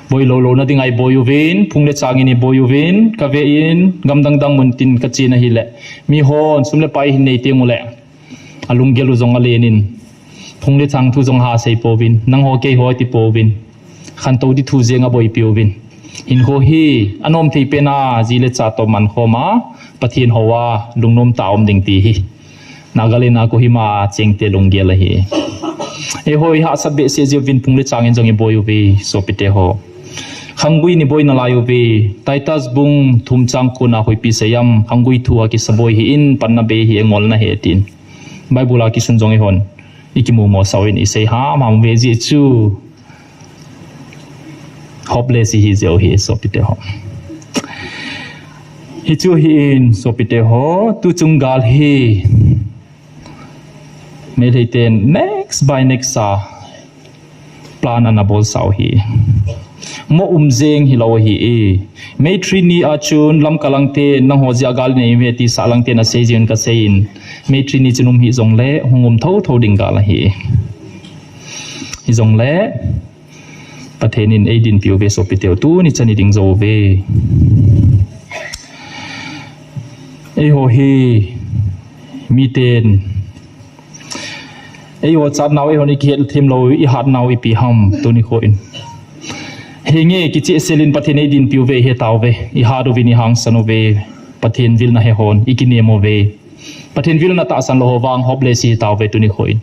boi lou louna dinga iboi uvin, phung le chang in iboi uvin, kaven, gam dang dang muntin kachen ahile, mihon sum le pai hin nei teng ule, alunggel u jong alen in, phung le chang thu jong ha sei pouvin, nangho keiho ti pouvin, khantou di thu jeng a boipi uvin. Hinkho hi anom thei pen a, ji le cha toh mankhom a, Pathen hou a lungnom tah a um ding ti hi Nagaland a Kohima a chengte lunggel ahi. Eiho ihahsat behseh jeh uvin phung le chang in jong iboi uve sopite ho. Khanggui in iboi nalai uve. Titus bung thum chang ko na hoipi seiyem, khanggui thu a kisaboi hih in, panna bei hih in, ngolna hih in tin. Bible a kisun jong eihon ikimu mosah uvin, isei hamham uve, jeh chu hopeless ihi jeh u hi sopite ho. Hichu ahin sopite ho, tuchung gal hi Meitei ten next by next a plan ana bolsah u hi. Mo um jeng hilou ahi e. May three ni a chun Lamka lang te nangho jeh a gal nei uve ti Sahlang ten asei jeh in kaseiyin. May three ni chun um hih jongle hung um thotho ding gal ahi. Hijongle Pathen in eidinpi uve sopite u, tuni chan iding jou uve. Eiho hi miten eiho chatnau, eihon ikihet themlou, ihatnau ipi ham tuni kho in? Henge, kichehsel in Pathen eidinpi uve, ihetauve, ihat uvin ihangsan uve, Pathen vilna hehon ikinem uve. Pathen vilna tahsan lou ho vang hopeless ihitauve tuni kho in.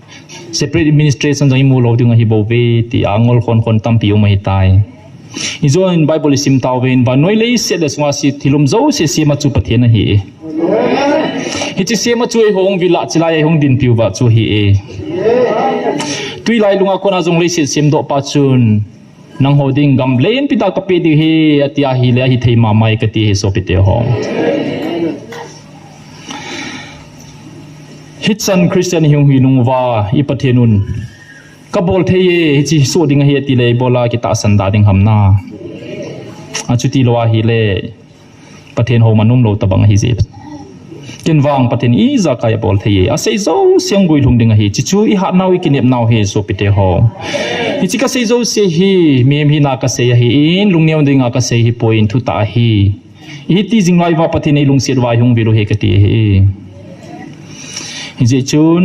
Separate administration jong imu lou ding ahibouve tia ngol khon khon tampi um ahitai. Hijongle Bible isim tauvin, vannoi leiset le sunga thil um jouse sema chu Pathen ahi e. Hiche sema chu eihon vil a, chulai a eihon dinpiu va chu ahi e. Tuilai lunga kona jong leiset semdoh pa chun, nangho ding gam lenpi tah kapeh ding ahi, ati ahile, ahithei mama e kati ahi sopite ho. Hichan Christian ihung hi nung uva, i Pathen un, "Kabol thei e, hiche soh ding ahi," ati le, ibola kitahsan da ding ham na. Achuti lou ahile, Pathen hou man um lou tabang ahi jeh. Ken vang Pathen ijakai abol thei e. Asei jouse hung guilhung ding ahi. Hichu ihat nau ikinep nau hi sopite ho. Hiche kasei jouse hi, mihem hina kasei ahin, lungneo dinga kasei hipoi, thutah ahi. Hiti jing lai uva Pathen in eilungset uva eihung vil u ahi kati ahi. Hijeh chun,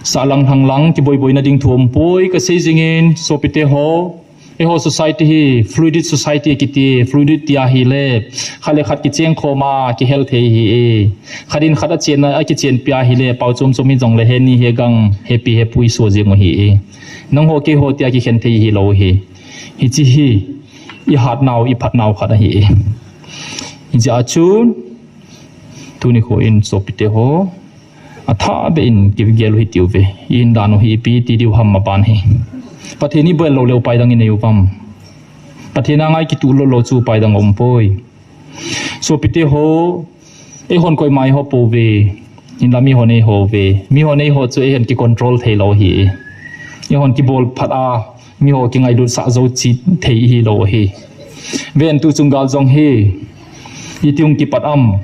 sahlang lhanglang, kiboiboina ding thu umpoi, kasei jingin, sopite ho, eiho society hi, fluid society kiti, fluid tia ahile, khat le khat kicheng khoma, kihel thei ahi. Khat in khat achenna, akichenpi ahile, pao chom chom hijongle, heni hegang, hepi hepui so jing u ahi. Nangho keiho tia kikhen thei hilou ahi. Hiche hi, ihat nau, iphat nau khat ahi. Hijeh a chun, tuni kho in sopite ho, athah beh in kigel u hitiuve. Ihin dan u hi ipi ti diu ham aban hi. Pathen ibol lou le upai dang inei uvam. Pathen angai kituh lou lou chu upai dang umpoi. Sopite ho, eihon koima eiho pouve. Hinla mihon eiho uve. Mihon eiho chu eihon kicontrol thei lou ahi. Eihon kibol phat a, miho kingailut sah jou chi thei hilou ahi. Ven tuchung gal jong hi, iti hung kipat am.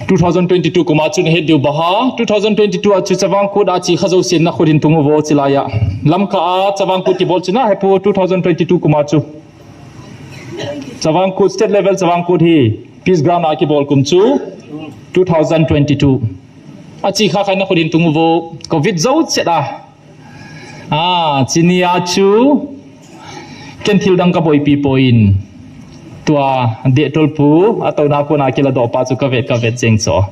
Two thousand twenty-two kum a chu nahet diu bang ham, two thousand twenty-two a chu Chavang Kut a chikha jousen nakhut hin tung uvo chilai a. Lamka a Chavang Kut kibol chu nahe pou two thousand twenty-two kum a chu. Chavang Kut, state level Chavang Kut hi, Peace Ground a kibol kum chu, two thousand twenty-two. Achikha khat nakhut hin tung uvo, covid jou chet a. Ah, chuni a chu, ken thil dang kaboipi poi. Tua, Dehtol pu, atouna kona kiladoh pa chu kavet, kavet jeng chu.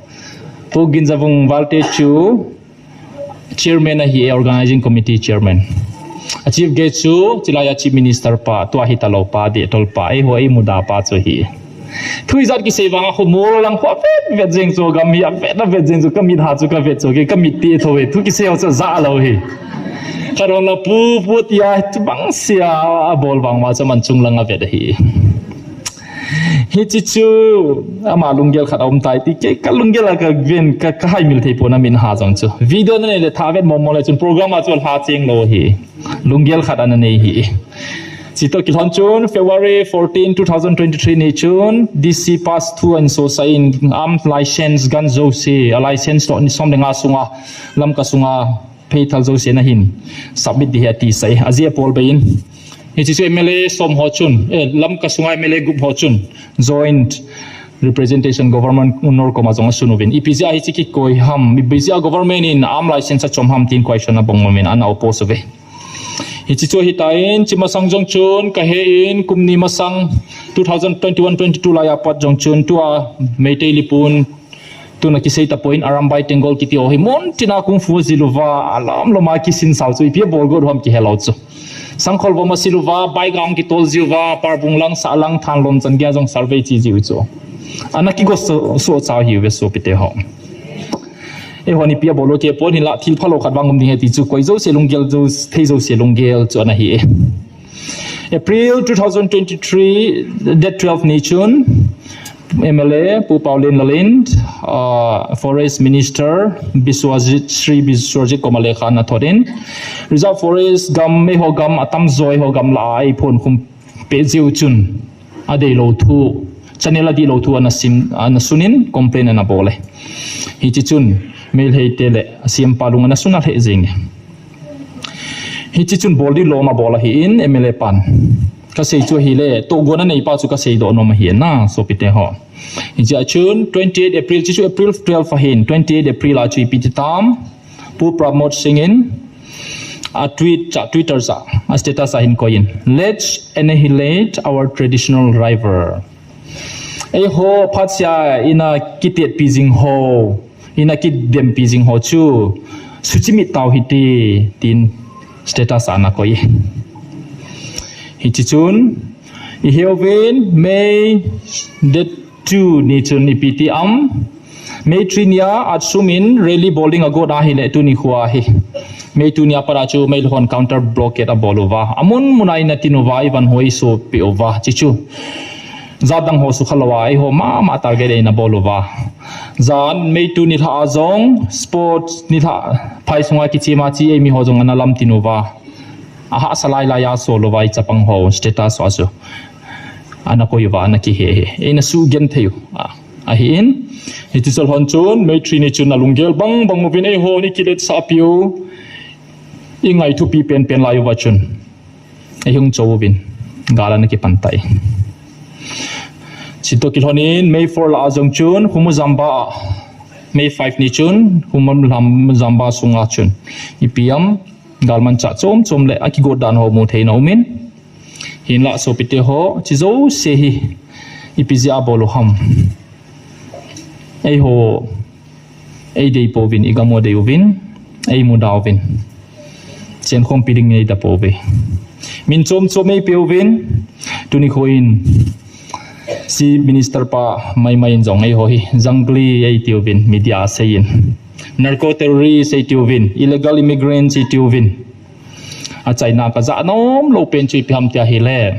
Pu Ginjavung Valte chu, chairman ahi, organizing committee chairman. A chief guest chu, chilai a chief minister pa, tua hitalou pa, Dehtol pa, eiho eimuda pa chu ahi. Thu ijat kisei vang a khu mol lang khu avet vet jeng chu, gam hi avet avet jeng chu, kamit ha chu kavet chu, ke kamit ti tho e, thu kisei ho chu ajah lou ahi. Karon la pu, pu tia, chu bang sia, abol vang ma chu aman chung lang avet ahi. Hiche chu, ama lunggel khat aum tai ti, ke kalunggel a kaven, ka, kahaimil thei pon amin ha jong chu. Video nanei le tha vet mong mong le chun program a chu alha cheng lou ahi. Lunggel khat ana nei ahi. Chutoh kilhon chun February fourteen, two thousand twenty-three ni chun D C pass thu ahin sosah in arm license gun jouse, a license toh ni som le nga sunga Lamka sunga pheithal jouse nahin submit ding ahi atisah e. Ajeh apol bei in. Hiche chu M L A som ho chun, eh, Lamka sunga M L A gup ho chun joint representation governor koma jong asun uvin. Ipi jeh a hiche kikoi ham, ipi jeh a government in arm license achom ham tin question abong uvin ana oppose uve. Hiche chu ahitan, hiche masang jong chun, kahe in, kum ni masang, two thousand twenty-one twenty-two lai a pat jong chun, tua Meitei lipun, tuna kisei tapon, Arambai Tenggol kiti ho hi, mun tina kung fu jil uva, alom lom a kisin sao chu, ipi abol got u ham kihe lou chu. Sangkhol vom asil uva, bike a hung kitol jiu va, Parbung lang, Sahlang, Thanlon chan gei a jong survey chi jiu chu. Ana kigo so, so chau hiuve sopite ho. Eihon ipi abol u kipon hinla thil phalou khat vang um ding ahi ti chu koi jouse lunggel jou, thei jouse lunggel chu ana hi e. April two thousand twenty-three, date twelve ni chun, M L A Pu Paolienlal in, ah, Forest Minister Biswajit, Shri Biswajit koma lekha ana thot in, Reserve Forest gam, eiho gam atamjo eiho gam lah a eiphonkhum peh jiu chun, adeilou thu, channel adihlou thu ana sim, ana sun in complain ana bol e. Hiche chun, Meitei te le a C M pa lung ana sun alheh jeng e. Hiche chun bol ding lom abol ahin, M L A pan. Kasei chu ahile, tohgon anei pa chu kasei doh nom ahi na, sopite ho. Hiche a chun, twenty-eight April, hiche chu April twelve ahin, twenty-eight April a chu ipi ti tam, Pu Pramod Singh in, a tweet cha, Twitter cha, a status a hin koi in, "Let's annihilate our traditional rival." Eiho phatsea ina kitetpi jing ho, ina kidempi jing ho chu, suchimit tau hite, tin status a ana koi. Hiche chun, ihe uvin, May date two ni chun ipi ti am, May three nia, ATSUM in rally bol ding agot ahile tuni khoa hi. May two nia pat a chu Meiteihon counter blockade abol uva. Amun mun a ina tin uva, ivan hoi so pe uva. Hiche chu. Jat dang ho sukha lou a, eiho mama target a ina bol uva. Jan May two nilhah a jong sports nilhah phai sunga kichema chi eimi ho jong ana lamtin uva. Ahahsa lailai a sol uva i chapang ho status a chu ana koi uva ana kihe he. Eina sugenthei u. A, ahin. Hiche chol hon chun May three ni chun alunggel bangbang uvin eiho ni kiletsahpi u. I ngai thupi penpen lai uva chun. Eihung cho uvin. Gal ana kipan tai. Chutoh kilhonin May four lah a jong chun Khumu Jamba a. May five ni chun Khumu Jamba sunga chun. Ipi ham galmanchah chom chom le akigot dan ho mu theina umin. Hinlah sopite ho, hiche jouse hi ipi jeh a bol u ham. Eiho, eidei pouvin, igam u dei uvin, eimuda uvin. Chenkhompi ding eida pouve. Min chom chom eipe uvin, tuni kho in Chief Minister pa maimai in jong eiho hi, jangli eiti uvin, media a seiyin. Narco terrorist eiti uvin, illegal immigrants eiti uvin. Achaina kajah nom lou pen chu ipi ham tia ahile.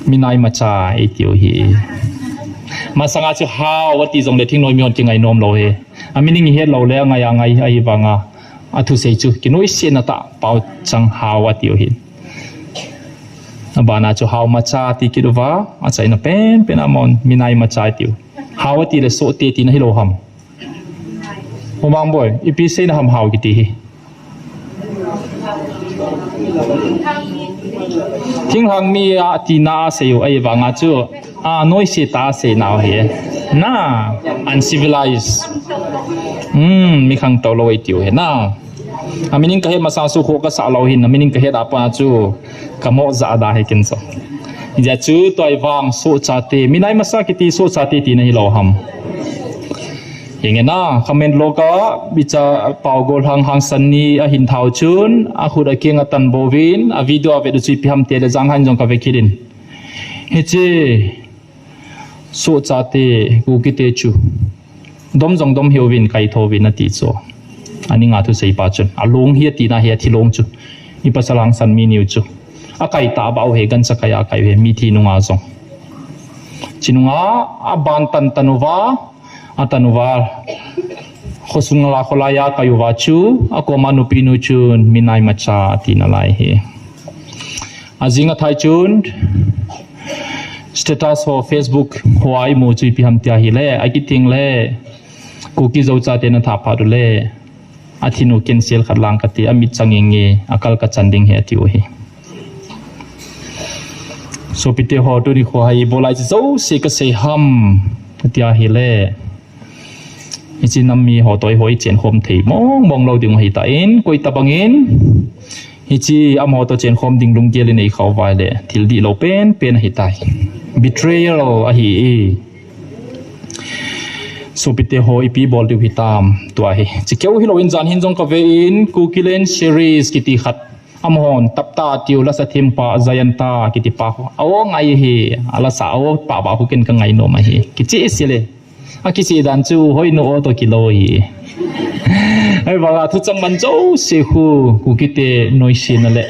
Minai macha eitiu hi. Masanga chu hao ati jongle thingnoi mihon kingai nom lou hi. A meaning ihet lou le angai angai ahivanga. Athusei chu kinoise na tah pao chang hao atiu hi. Abana chu hao macha ti kit uva. Achaina penpen a mon minai macha eitiu. Hao ati le sohte tina hilou ham. Humang boi, ipi seina ham hao kiti hi. Thinglhang mi a tina a seiu ahivanga chu, a noise tah a seinau hi. Na, uncivilized. Hmm, mi khangtou lou eitiu hi na. A meaning kahet masang chu kho kasah lou hin, a meaning kahet a pat chu kamoh jah da hi ken chu. Hijeh chun tua ahivang sohchate, minai macha kiti sohchate tina hilou ham. Hinge na, comment lou ka, bicha pao golhang hangsan ni ahin thau chun, akhut akeng atan bouvin, a video avet u chu ipi ham tile janhan jong kave kit in. Hiche, sohchate, Kukite chu. Dom jong dom hiuvin, kaitho uvin ati chu. Ani nga thusei pa chun. Along hi atina hi athi long chu. I pasal hangsan mi niu chu. Akai tah bah u hi, gancha kai a kai u hi, mithi nunga jong. Chi nunga, aban tan tan uva, atan uva. Khosung la kholai a kai uva chu, akoma nupi nu chun, minai macha ati nalai hi. Ajing athai chun, status ho, Facebook ho a imu chu ipi ham tia ahile, akithing le, Kuki Zo chate na thaphat u le, athinu cancel khat lang kati, amit chang inge, akal kachan ding hi atiu hi. Sopite ho tuni kho hi, ibola hiche jouse kasei ham, tia ahile. Hiche nam mi ho toh eiho ichenkhom thei mong mong lou ding ahitan, koi tabang in, hiche amaho toh chenkhom ding lunggel inei khah uva ahile, thil dihlou pen pen ahitai. Betrayal ahi e. Sopite ho ipi bol diu hitam, tua hi. Chikeu hilou in janhin jong kave in, Kukiland series kiti khat. Amahon, tapta tiu lasa thempa, Jayanta kiti pa. Awo ngai hi, alasa awo pa ba hu ken kangai nom ahi. Kicheh sele. Akicheh dan chu hoi nu o toh kilou hi. Ahivanga thuchang man jouse khu, Kukite noise na le.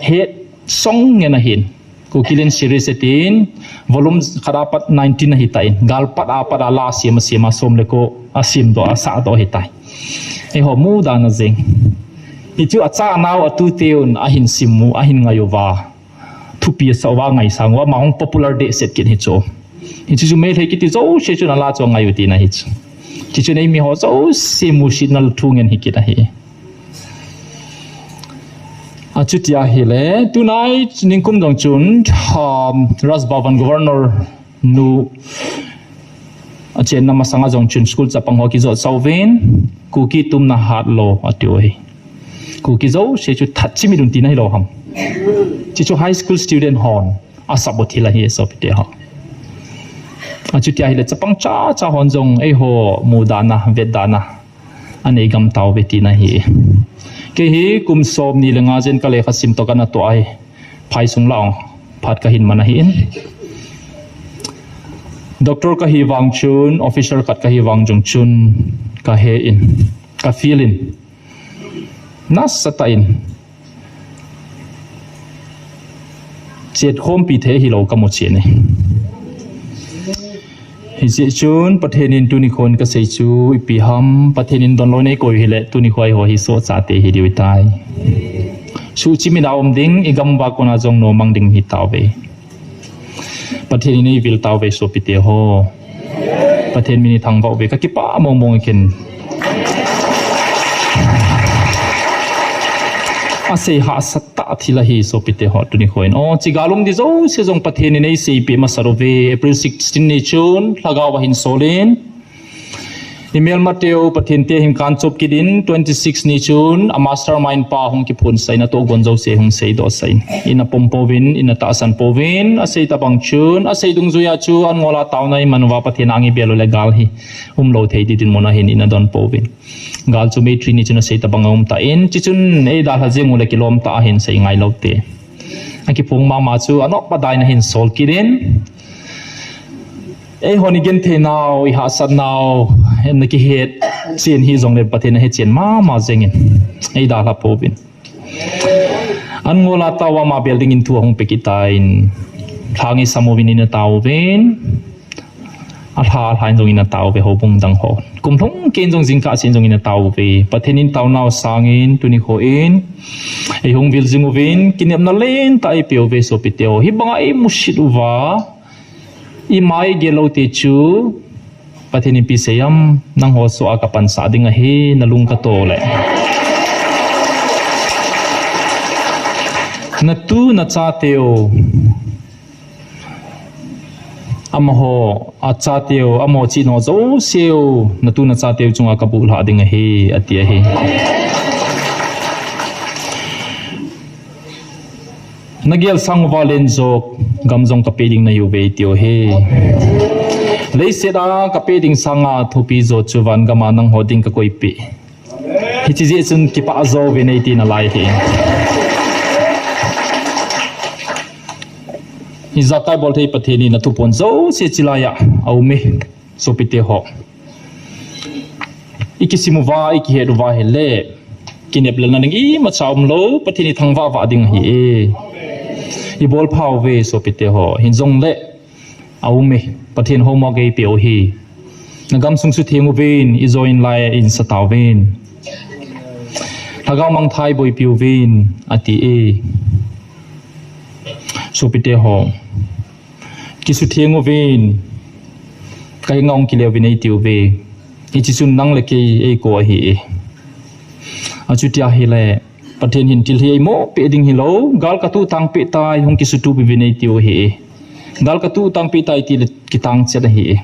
Hetsong ngen ahin. Kukiland series atin, volume khat a pat nineteen ahitan, gal pat a pat a la asem asem a som le ko asem doh asah doh ahitai. Eiho mudan a jeng. Hichu achanau atute un ahin sim u, ahin ngai uva. Thupi asah uva ngaisang uva, ama hung popular dehset kit hichu. Hichu chu Meitei kiti jouse chun ala chu angai u tina hichu. Hichu nei mi ho jouse musit na thu ngen hi kit ahi. Achuti ahile, tunai ningkum jong chun, um, Raj Bhavan Governor nu achenna masanga jong chun school chapang ho kijot sauvin, Kuki tumna hat lou atiu hi. Kuki jouse chu that chimit un tina hilou ham. Hichu high school student hon asap u thil ahi sopite ho. Achuti ahile chapang chacha hon jong eiho mudana, vetdana. Anei gam tauve tina hi. Kei hi kum somni le nga jen ka lekha sim toh kana toh ahi. Phaisung lah ong phat kahin man ahin. Doctor kahi vang chun, officer khat kahi vang jong chun, kahe in, ka feel in. Nasatah in. Chetkhompi thei hilou kamu chen e. Hijeh chun Pathen in tuni khon kasei chu ipi ham, Pathen in donlou nei koi hile tuni khon eiho hi sohchate hi diu tai. Suhchim in a um ding, igam uva kona jong nomang ding hi tauve. Pathen in eivil tauve sopite ho. Pathen min i thangvah uve, kakipah mong mong e ken. Asei hahsat tah thil ahi sopite ho tuni khon. O, chi gal um di jouse jong Pathen in eiseipeh masat uve. April sixteen ni chun lhagao ahin sol in, i melmateu Pathen te hin kanchop kit in, twenty six ni chun a mastermind pa hung kiphonsah in, atohgon jouse hung seidohsah in, ina pom pouvin, ina tahsan pouvin, asei tabang chun, asei dungjuia chu an ngol a taona iman uva Pathen a ngi bel u le gal hi umlou thei di dinmun ahin ina don pouvin. Gal chu May three ni chun asei tabang a um tan, chi chun eidalha jeng u le kilom tah ahin sei ngai lou te. Akiphong mama chu anop adaina hin sol kit in. Eihon i genthei nau, i hahsat nau, na kihet chen hijongle Pathen ahe chen mama jeng in. Eidalha pouvin. An ngol a taona ma bel ding in thu ahung pe kit tan. Lhang i sam uvin ina taovin. Alha, alha in jong ina taove houbung dang ho. Kum lhung kei in jong jingkah chen jong ina taove. Pathen in taonau sangin tuni khon eihung vil jing uvin, kinepna lentah eipeuve sopite ho. Hibanga eimusit uva, ima igel lou te chu, Pathen in ipi asei ham, nangho soh a kapansah ding ahi, nalung kato le. Natu nachateu, amaho, achateu, amaho chihna jouseu, natu nachateu chunga kabuhlhah ding ahi, ati ahi. Nagel sang uva len jong, gam jong kapeh ding nahiuve, tiu ahi. Leiset a kapeh ding sanga thupi jo chu van gam a nangho ding kakoipeh. Hiche jeh chun kipah jo uvin eiti nalai ahi. Ijakai bolthei Pathen in athuphon jouse chilai a aume. Sopite ho. Ikisim uva, ikihet uva hile, kinep lelna ding imacha umlou, Pathen ithangvah vah ding ahi e. Ibolphauve sopite ho. Hijongle, aume, Pathen homework eipeh u ahi. Nagam sung sutheng uvin, ijo in lai in sa tauvin. Lhagao mangthah boipi uvin, ati e. Sopite ho. Kisutheng uvin, kahenga hung kile uvin eitiuve. Hiche chun nang le kei eikou ahi e. Achuti ahile, Pathen hin thil hi eimo peh ding hilou, gal katuh tang peh tai hung kisutup uvin eitiu ahi e. Gal katuh tang peh tai tile kitang chet ahi e.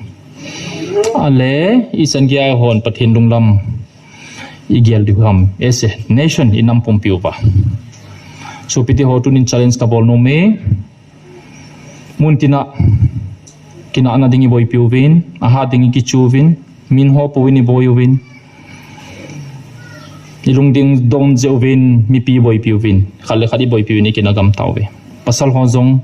Ale, ichan geiya hon Pathen lunglam igel diu ham, as a nation inam pumpi uva. Sopite ho tunin challenge kabol nom e. Muntina, kinahna ding iboipi uvin, ahat ding ikichu uvin, min ho pouvin iboi uvin. Ilungding dong jeh uvin, mipi iboipi uvin, khat le khat iboipi uvin, ikinah gam tauve. Pasal ho jong,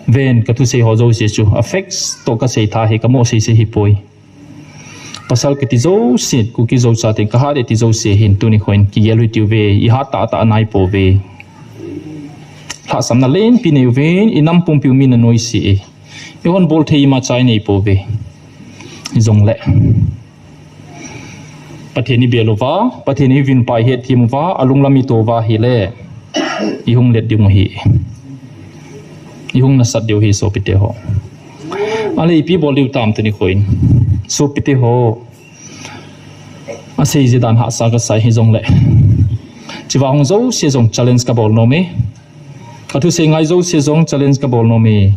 ven, kathusei ho jouse chu, a facts toh kasei tha hi, kamoh seisei hipoi. Pasal kiti jouse, Kuki Zo chate kahat e ti jouse hin tuni khon kigel u hitiuve, ihat tahtah anai pouve. Lhahsamna lenpi nei uvin, inam pumpiu min anoise e. Eihon bolthei imacha inei pouve. Hijongle, Pathen ibel uva, Pathen ivin pa ihetthem uva, alunglam ito uva ahile, ihung let diu ahi. Ihung nasat diu ahi sopite ho. Ale ipi bol diu tam tuni khon. Sopite ho. Asei ji dan hahsa kasai hijongle, chiva hung jouse jong challenge kabol nom e. Kathusei ngai jouse jong challenge kabol nom e.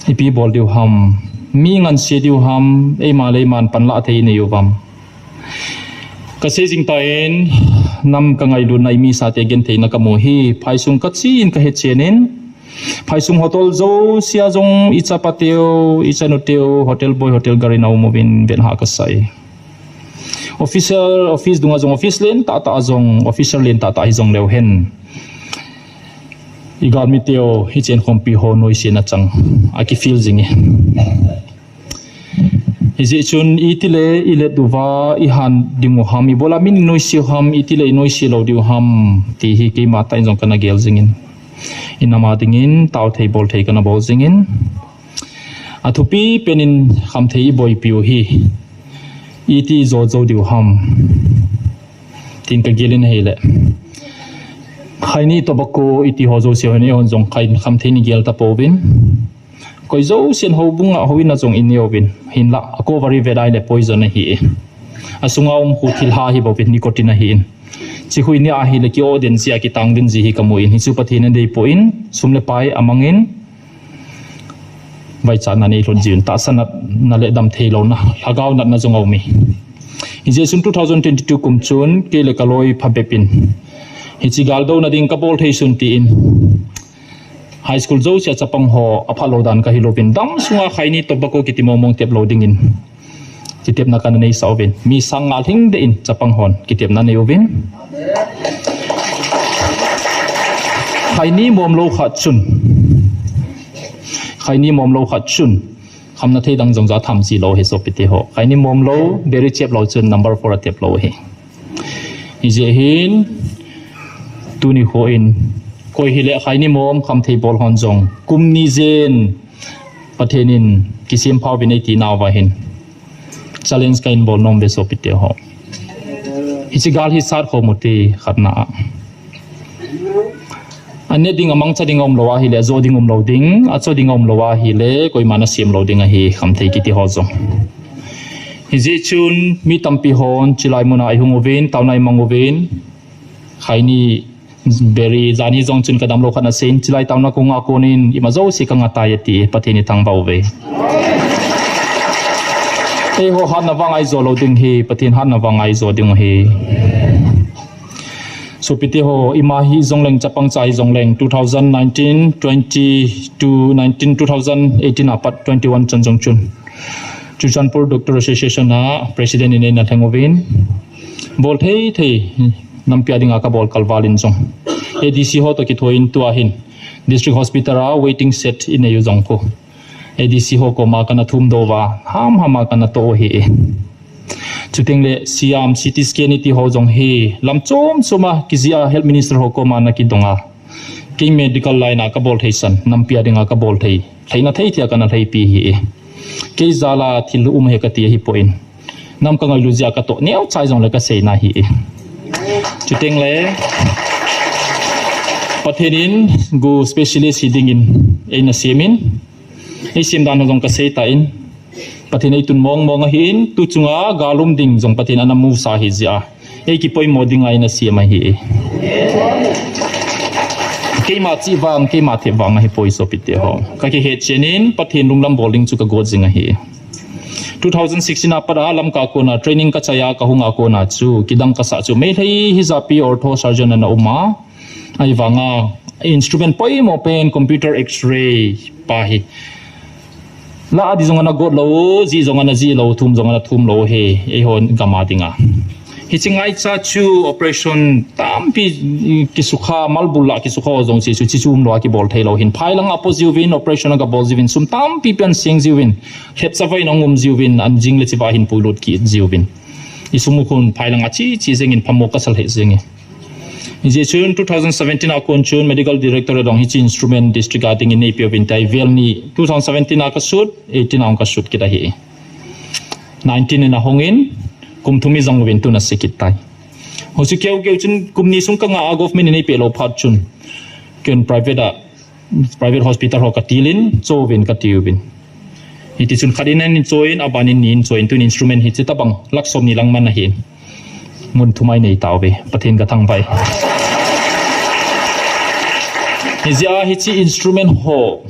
Ipi bol diu ham. Mi nganse diu ham. Eima le eiman panlah thei inei uvam. Kasei jing tan, nam kangailutna, imisate gentheina kamu hi, phaisung kachen kahechen in, phaisung hotel jousea jong ichapateu, ichanuteu, hotel boy, hotel girl in aum uvin, vet hah kasai. Officer, office dunga jong, office len tahtah a jong, officer len tahtah hijongleu hen, igalmiteu, ichen khompi ho noisena chang, akifeel jing e. Hijeh chun itile ilet uva, ihat dingu ham, ibola min inoiseu ham, itile inoise lou diu ham, ti hi keima tah in jong kana gel jingin. Inam a dingin, taothei bolthei kana bol jingin. Athupi penin khamthei iboipiu hi iti jo jo diu ham tin kagel in ahile, khaini tobacco iti ho jouse hon eihon jong khai khamthei ni gel tapouvin. Koi jousen houbung a houin a jong inei uvin. Hinlah a cover ivet ahile poison ahi e. Asunga um khu thilha hi bouvin, nicotine ahi in. Chi khu inei ahile ki-o den jia, kitang den ji hi kamu in. Hichu Pathen in adei poi, sum le pai amangin vaichatna nei lhon jiuvin, tahsa natna le damthei louna, lhagao natna jong aum e. Hijeh chun two thousand twenty-two kum chun kei le kaloi phabep in hiche galdouna ding kabol thei sun tin, high school jousea chapang ho aphalou dan kahilouvin, dam sunga khaini tobacco kiti mongmong tep lou dingin kitepna kana neisah uvin, mi sang nga lhing deh in chapang hon kitepna nei uvin. Khaini mom lou khat chun, khaini mom lou khat chun khamna thei dang jong ja tham ji lou hi sopite ho. Khaini mom lou, biri chep lou chun number four atep lou hi. Hijeh hin tuni kho in koi hile khaini mom khamthei bol hon jong kum ni jen Pathen in kisem phauvin eiti nauva hin challenge kahin bol nom uve sopite ho. Hiche gal hi sat khom ute khatna a. Anet ding, amangcha ding aum lou ahile, ajo ding um lou ding, acho ding aum lou ahile, koiman asem lou ding ahi, khamthei kiti ho jong. Hijeh chun mi tampi hon chulai muna ihung uvin, taona imang uvin, khaini, biri, janhi jong chun kadam lou khat naseiyin, chulai taona kahung a konin ima jouse kanga tai ati, Pathen ithangvah uve. Eiho hatna vang aijo lou ding hi, Pathen hatna vang aijo ding hi. Sopite ho, ima hijongleng, chapang cha hijongleng, two thousand nineteen, twenty to nineteen, two thousand eighteen apat twenty-one chan jong chun Churachandpur Doctor Association a President in eina lheng uvin, bol thei thei nampia dinga kabol kalval in jong A D C ho toh kithoin tua hin District Hospital a waiting shed inei u jong khu A D C ho koma kana thumdoh uva, hamham a kana toh u ahi. Chuteng le siam, C T scan iti ho jong hi lam chom chom a kijih a Health Minister ho koma ana kidong a, kei medical line a kabol thei san, nampia dinga kabol thei, lheina thei thei a kana lheipi ahi. Kei jal a thil um ahi kati ahipoi, nam kangailut jeh a katoh neo chai jongle kaseina ahi. Chuteng le Pathen in gu specialist hi dingin eina sem in, eisem dan ho jong kasei tan, Pathen eitun mong mong ahin, tu chunga gal um ding jong Pathen ana musa ahi jeh a, eikipoimo dinga eina sem ahi. Keima chih vang, keima thep vang ahipoi sopite ho. Kakihet chen in Pathen lunglam bol ding chu kagot jing ahi. Two thousand sixteen apat a Lamka kona training kachai a kahung a kona chu kidang kasah chu Meitei hijapi ortho surgeon ana um a, ahivanga instrument poimo pen computer X-ray pa hi, lah a di jong ana got lou, jih jong ana jih lou, thum jong ana thum lou hi, eiho gam a dinga. Hiche ngaicha chu operation tampi kisukha, malbul lah kisukha jong chu, chu, chu umlou a kibol thei lou hin. Phai lang a po jiuvin, operation a kabol jiuvin, sum tampi pian seng jiuvin, lhepchavai in ahung um jiuvin, an jing le chiva hin puilut kit jiuvin. Isum u khun phai lang a chi, chi jeng in phamo kasa lheh jeng e. Hijeh chun two thousand seventeen a kon chun Medical Director adong hiche instrument district a dingin neipeuvin tai, vel ni, two thousand seventeen a kasut, eighteen a hung kasut kit ahi. Nineteen in ahung in, kum thum ijang uvin tun ase kit tai. Hoichu keu keu chun kum ni sung kanga a government in eipeh lou phat chun, ken private a, private hospital ho katil in, cho uvin kati uvin. Hiti chun khat in ahin cho in, aban in ni in cho in, tun instrument hiche tabang lakh som ni lang man ahin. Mun thum a inei tauve, Pathen kathangvah e. Hijeh a hiche instrument ho,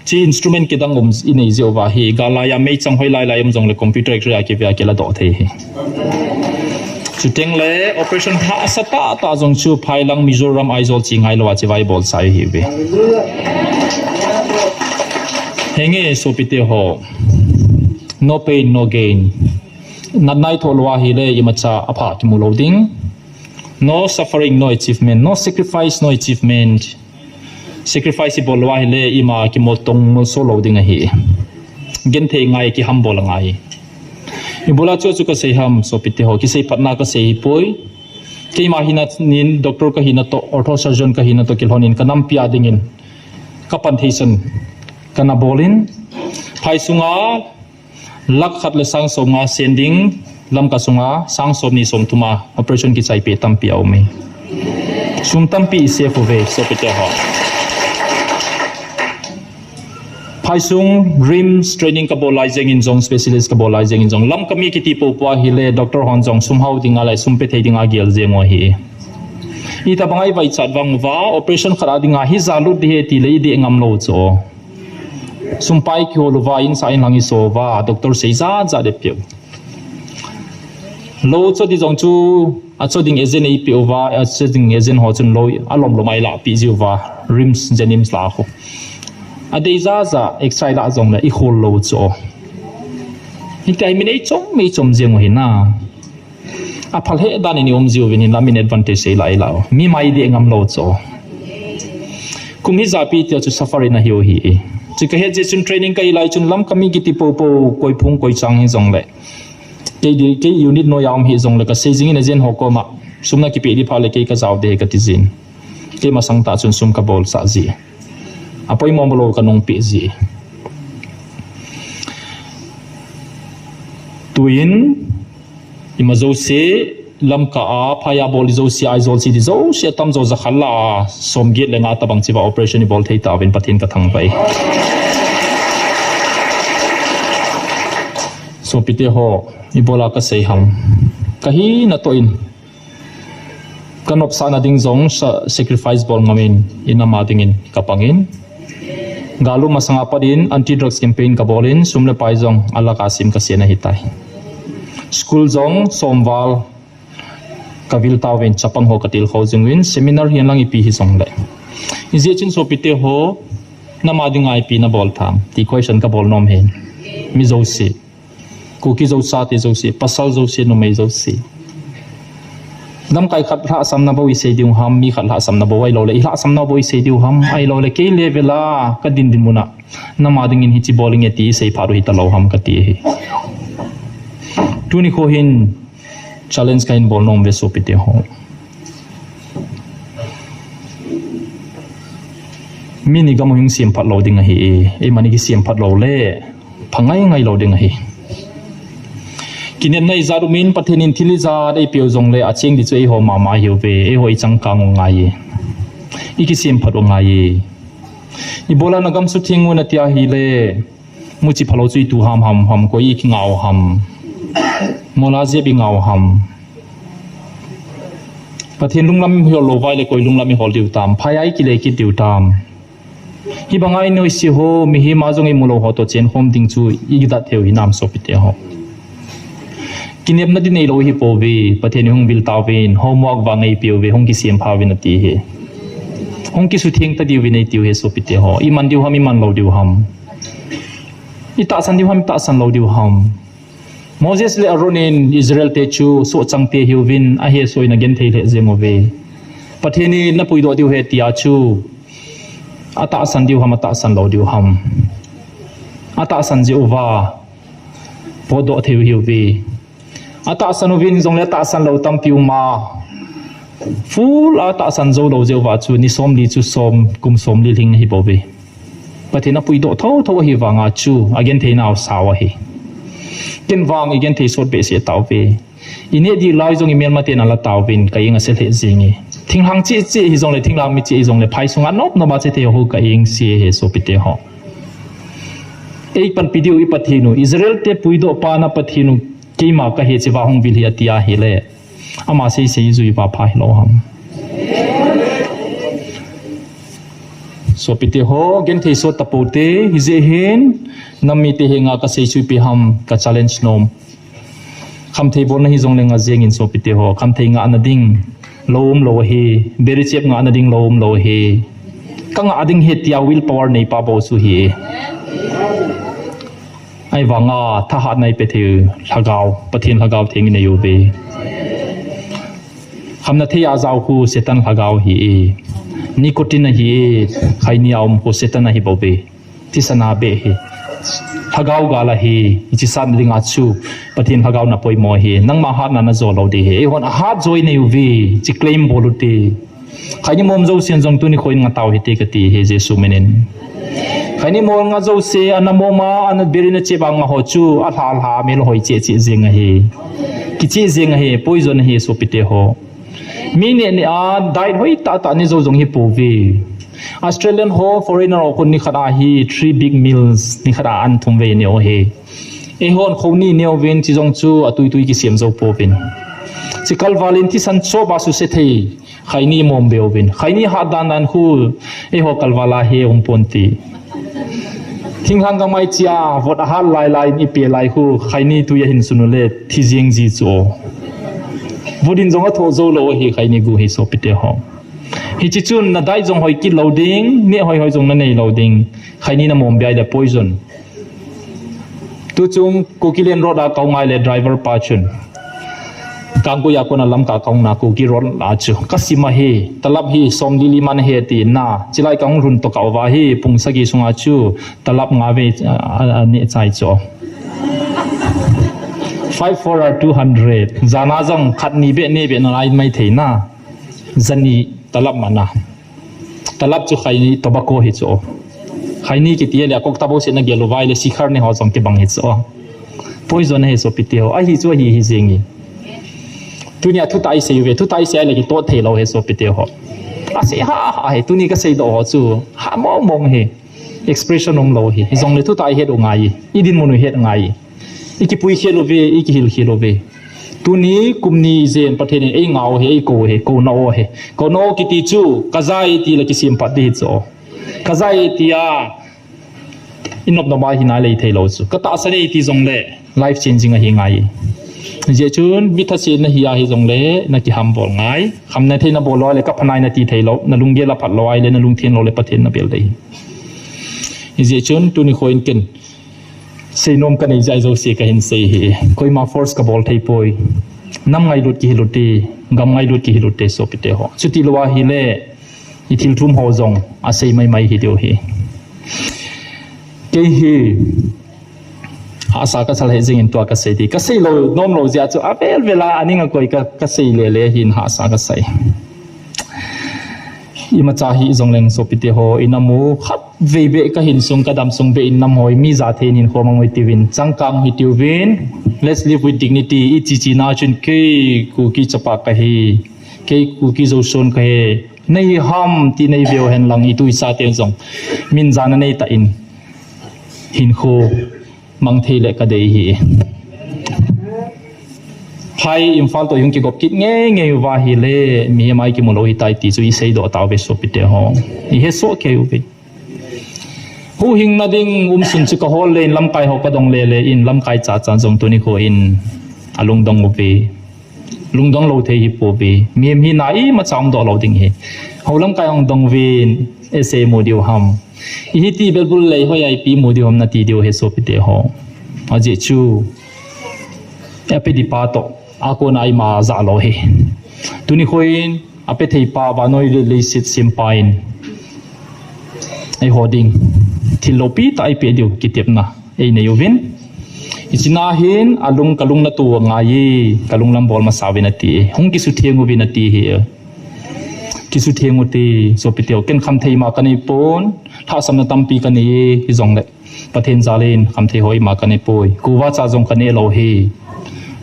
hiche instrument kidang um inei jeh uva hi, gal lai a meichang hoilai lai um jongle computer X-ray a kive a kiladoh thei hi. Chuteng le operation hahsa tah tah jong chu phai lang Mizoram Aizawl chi ngailou a chiva ibol chai ahiuve. Henge sopite ho, no pain, no gain. Natna ithoh lou ahile imacha apha kimu lou ding. No suffering, no achievement. No sacrifice, no achievement. Sacrifice ibol lou ahile ima kimoltong molso lou ding ahi. Genthei ngai, kihambol angai. Ibola chu chu kasei ham sopite ho, kisei phatna kasei hipoi. Keima hina nin doctor kahina toh, ortho surgeon kahina toh kilhon in kanampia dingin kapan theisan kana bol in, Phai sunga lakh khat le sang som nga sen ding, Lamka sunga sang som ni som thum a operation kichai peh tampi aum e. Sum tampi i save uve, sopite ho. Phai sung RIMS training kabol lai jeng in jong, specialist kabol lai jeng in jong, Lamka mi kiti popo ahile, doctor hon jong sum hao dinga le sum pe thei dinga gel jeng u ahi. Itabang a i vaichat vang uva, operation khat a dinga hija lut ding ahi ti le i deh ngam lou chu. Sum pai kihol uva, in sa in lang i so uva, doctor sei jat jat deh peh u. Lou cho ding jong chu, a cho ding agent ei peh uva, a cho ding agent ho chun lou alom lom a i lah peh ji uva, RIMS, JNIMS lah khu. A dei jat jat, extra i lah jong le i khol lou chu. Hitia hi min ei chom, ei chom jeng u hi na. A phal he dan in i um jiu vin hinla min advantage sei lai lau. Mi mai deh ngam lou chu. Kum hija pi tia chu suffer in ahiu hi. Chu ka het jeh chun training ka hi lai chun Lamka mi kiti popo koi phung koi chang hi jong le. Kei di, kei unit noi a um hi jong le ka sei jing in agent ho koma. Sum na kipeh di pha le kei ka jao ding ahi ka ti jin. Kei masang tah chun sum ka bolsah ji. A poimo mo lou ka nung peh ji. Tuin, ima jouse, Lamka a, phai a bol i jouse, Aizawl city jouse, atam jo jakhat lah a, som get le nga tabang chiva operation i bol thei tauvin Pathen ka thangvah e. Sopite ho, i bol a ka sei ham. Ka hina toh in. Ka nopsahna ding jong sa-, sacrifice bol ngam in, i nam a dingin ka pang in. Gal um masang a pat in anti drugs campaign ka bol in, sum le pai jong a lakh a sim ka sian ahi tai. School jong som val ka vil tauvin, chapang ho ka tilkhou jing uvin, seminar hihen lang ipi hi jong le. Hijeh chun sopite ho, nam a dinga ipi na bol tham, ti question ka bol nom e. Mi jouse. Kuki jouse, te jouse, pasal jouse, numei jouse. Lamkai khat lhahsamna bou i sei diu ham, mi khat lhahsamna bou ahilou le, i lhahsamna bou i sei diu ham, ahilou le, kei level a, ka din din mun a, nam a dingin hichi bol inge ti i sei phat u hita lou ham ka ti ahi. Tuni kho hin challenge ka hin bol nom uve sopite ho. Mi ni gam u hung siam phat lou ding ahi e, eima ni kisiam phat lou le, pha ngai ngai lou ding ahi. Kinepna ijat um in Pathen in thil ijat eipeh u jong le acheng ding chu eiho mama ahiuve, eiho i changkang u ngai e. I kisiam phat u ngai e. I bol a na gam sutheng u na ti ahile, muchi phalou chu i tu ham ham ham, koi i kingah u ham. Mola jep i ngah u ham. Pathen lunglam i hol lou vai le koi lunglam i hol diu tam, phai a i kile kit diu tam. Hibanga i noise ho, mihem a jong i mu lou ho toh chen khom ding chu i kidat thei u hinam sopite ho. Kinepna di neilou hi pouve, Pathen in hung vil tauvin, homework vang eipeh uve, hung kisem pha uvin ati hi. Hung kisutheng ta diuvin eitiu hi sopite ho. I man diu ham, i man lou diu ham. I tahsan diu ham, i tahsan lou diu ham. Moses le Aaron in Israel te chu sohchang te hiuvin ahesoh in agenthei lheh jeng uve. Pathen in na puidoh diu ahi tia chu atahsan diu ham, atahsan lou diu ham. Atahsan jeh uva potdoh thei u hiuve. Atahsan uvin jongle atahsan lou tampi uma. Full a tahsan jou lou jeh uva chu ni somli chu som, kum somli lhing ahi bouve. Pathen in apuidoh thotho ahi vanga chu agenthei nau sao ahi. Ken vang i genthei sot behseh tauve. I neh dih lai jong i melmaten ala tauvin ka eng ase lheh jenge. Thinglhang cheh cheh hijongle, thinglhang mi cheh hijongle, phai sunga nop nop a che thei ho ka eng se ahi sopite ho. Ei panpi diu i Pathen u, Israel te puidoh pa na Pathen u, keima kahi cheh uva hung vil hi ati ahile. Ama sei sei jui uva pha hilou ham. Sopite ho, genthei sot tapou te, hijeh hin, nam mite henga ka seichuipi ham, ka challenge nom. Khamthei bolna hijongle nga jeng in sopite ho, khamthei ngahna ding lou umlou ahi, beri chep ngahna ding lou umlou ahi. Ka ngah ding ahi tia will power neipa bou chu ahi. Ahivanga thahatna eipe thei u lhagao, Pathen Lhagao Theng i nei uve. Khamna thei a jao khu Satan lhagao ahi. Nicotine ahi, khaini a um khu Satan ahi bouve. Thisan a beh ahi. Lhagao gal ahi, i chisatna dinga chu Pathen Lhagao na poimo ahi. Nangma hatna na jo lou ding ahi. Eihon ahat jo i nei uve, chi claim bol ute. Khaini mom jousen jong tuni khoin nga tau hite kati ahi Jesu minin. Khaini mol nga jouse, ana moma, ana berin ache banga ho chu, alha, alha, mel hoi che, che jeng ahi. Kiche jeng ahi, poison ahi, sopite ho. Mi neh neh a, diet hoi tah tah ne jou jong hi pouve. Australian ho, foreigner ho, khun nikhat a hi, three big meals, nikhat a an thum vei ne u hi. Eihon khoni ne uvin, chi jong chu, atui tui kisem jou pouvin. Chi kalvalin thisan chop a suse thei. Khaini mom be uvin. Khaini hat dan dan khu, eiho kalvala he um ponte. Thinglhang gamai chia, vot ahat lai lai in ipe lai khu, khaini tui ahin sun u le, thi jeng ji chu. Vot in jong atho jou lou hi, khaini gu hi sopite ho. Hichi chun na diet jong hoi kit lou ding, neh hoi hoi jong na nei lou ding. Khaini na mom be a ahile poison. Tuchung Kukiland road a kahung a ahile driver pa chun. Kangpokpi a kona Lamka kahung na Kuki road a chu. Kasim ahi, talap hi som li li man ahi ati na. Chilai kahung lhun to kauva hi, pung sagi sunga chu. Talap nga vei, a, a, a neh chai chu. Five four are two hundred. Jana jong khat ni be ne be na lai mai thei na. Jani talap mana. Talap chu khaini tobacco hi chu. Khaini kiti le kok tabo se na gel u vai le sikhar ne ho jong kibang hi chu. Poison hi sopite ho. Ahi chu ahi hi jeng hi. Tunia thu tai sei ve, thu tai sei le kito thei lou hi sopite ho. Asei ha ha hi, tuni kasei doh ho chu. Ha mong mong hi. Expression um lou hi. Hi jong le thu tai het u ngai. I dinmun u het ngai. I kipui khel uve, i kihil khel uve. Tuni kum ni jen Pathen in eingah u hi, eikou hi, kou na u hi. Kou na u kiti chu, kajai ti le kisem pat di hi chu. Kajai ti a, i nop nop a hi na lei thei lou chu. Katahsan e ti jong le, life changing ahi ngai. Hijeh chun, mi thase na hi a hi jong le, na kiham bol ngai. Kham na thei na bol lou a le, kaphanai na ti thei lou, na lunggel a phat lou a le, na lungthen lou le, Pathen na bel dei. Hijeh chun, tuni kho in ken. Seinom kanei jeh a jouse kahin sei hi. Koima force kabol thei poi. Nam ngailut kihil u te, gam ngailut kihil u te sopite ho. Chuti lou a hile, i thil thum ho jong, asei mai mai hi diu hi. Kei hi, hahsa kasa lheh jeng in tua kasei di. Kasei lou, nom lou jeh a chu, avel vel a, aning a koi ka, kasei le le hin hahsa kasei. Imacha hi jong leng sopite ho, i nam u khat vei be kahin sung kadam sung be in nam hoi mi ja thei nin khom angoi tiuvin changkang hi tiuvin. Let's live with dignity. I chi chi na chun kei Kuki chapa kahi. Kei Kuki Zoson kahi. Nei ham ti nei veu hen lang i tuisa te jong. Min jana nei ta in. Hin kho. Mang thei le kadei hi. Phai Imphal to hung kigop kit ngei ngei uva hile, mihem a i kimu lou hitai ti chu i seidoh tauve sopite ho. I hesoh kei uve. Huhhingna ding umsun chu kahol le in lamkai ho kadong le le in lamkai cha cha jong tuni kho in alungdong uve. Lungdong lou thei hi pouve. Mihem hina imacha hung doh lou ding hi. Hou lamkai hung dong uvin, ese mu diu ham. Ihi ti belbul lei hoi a ipi mu diu ham nati diu hi sopite ho. Ajeh chu, ape dipa toh, akona ima ja lou hi. Tuni kho in, ape thei pa, vannoi le leiset sempa in. Eiho ding, thil loupi tah ipe diu kitepna. Einei uvin. Hichea hin, alung, kalung natu angai, kalung lam bol masa uvin ati. Hung kisutheng uvin ati hi. Kisutheng ute, sopite ho, ken khamthei ima kanei pon, lhahsamna tampi kanei, hijongle. Pathen jalin, khamthei ho ima kanei poi. Kuva cha jong kanei lou hi.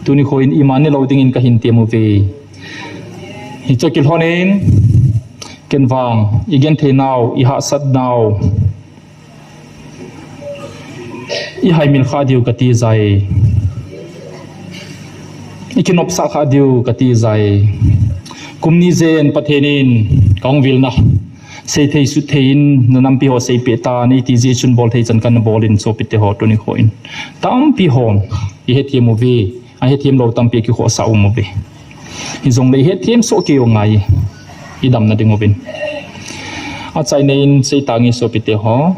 Tuni kho in ima nei lou dingin kahin tem uve. Hiche kilhon in, ken vang, i genthei nau, i hahsat nau. I haimil kha diu kati jai. I kinopsah kha diu kati jai. Kum ni jen Pathen in kahung vilna. Seithei suthei in na nampi ho seipeh tan, iti jeh chun bolthei chan kana bol in sopite ho tuni kho in. Tampi hon i hethem uve. Ahethem lou tampi kikhohsah um uve. Hijongle ihethem soh kei u ngai. I damna ding uvin. Achaina in seitange sopite ho.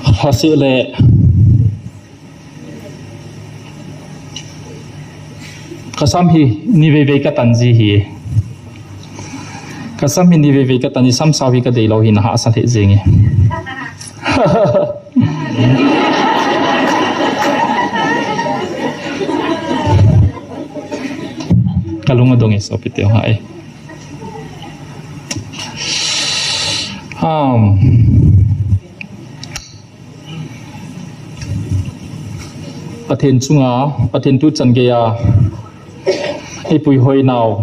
Lhase le. Kasam hi ni veivei katan ji hi. Kasam hi ni veivei katan ji, sam sao hi kadei lou hi na hahsa lheh jenge. Kalung adong e sopite ho ai. Um, Pathen chunga, Pathen tu chan geiya eipui hoi nau,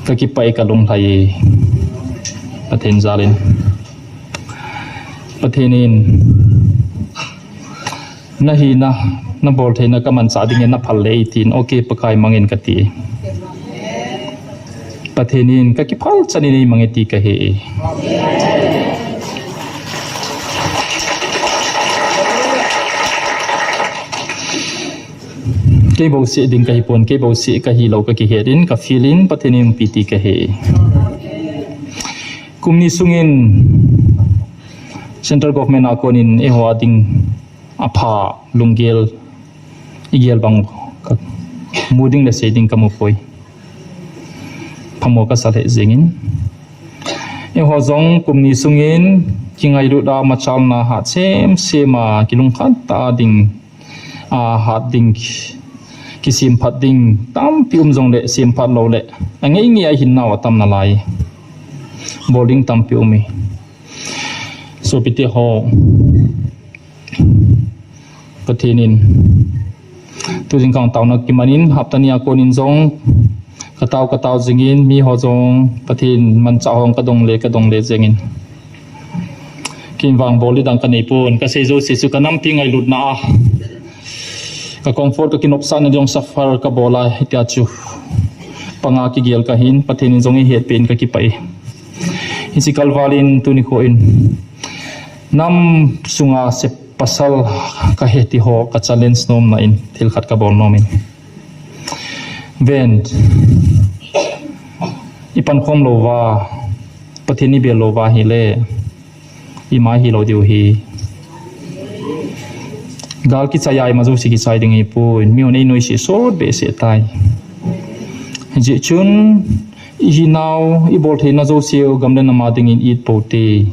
ka kipah e, ka lunglhai e, Pathen jalin. Pathen in na hina, na boltheina ka manchah dingin na phal le eitin, okay, Pakai mangin ka ti. Pathen in ka kiphal chanin ei mang e ti ka he e. Kei bouseh ding ka hipon, kei bouseh ka hilou ka kihet in, ka feel in, Pathen in umpi ti ka he e. Kum ni sungin Central Government a konin eiho a ding apha lunggel, igel bang ka mu ding le sei ding ka mu poi. Phamo ka sa lheh jengin. Eiho jong kum ni sungin kingailut a, machalna hat sem sem a, kilungkhat tah a ding, a, hat ding, kisemphat ding tampi um jongle, semphat lou le, angei ngei a hin nau atam nalai. Bol ding tampi um e. Sopite ho, Pathen in tu jingkah taona kimanin, hapta ni a konin jong ka tao, ka tao jingin, miho jong Pathen manchah hong ka dong le, ka dong le jengin. Kei vang bol ding dang ka nei pon, ka sei jouse chu ka nampi ngailutna a, ka comfort, ka kinopsahna ding suffer ka bol a, hitia chu panga kigel ka hin, Pathen in jong eihetpi in ka kipah e. Hiche kalval in tuni kho in nam sunga sep pasal ka he ti ho ka challenge nomna in thil khat ka bol nom in. Ven, i pankhom louva, Pathen i bel louva hile, i mai hilou diu hi. Gal kichai a ima jouse kichai ding ahipoi, mihon ei noise sot behseh tai. Hijeh chun, i hinau, i boltheina jouse u gam le nam a dingin it pou te.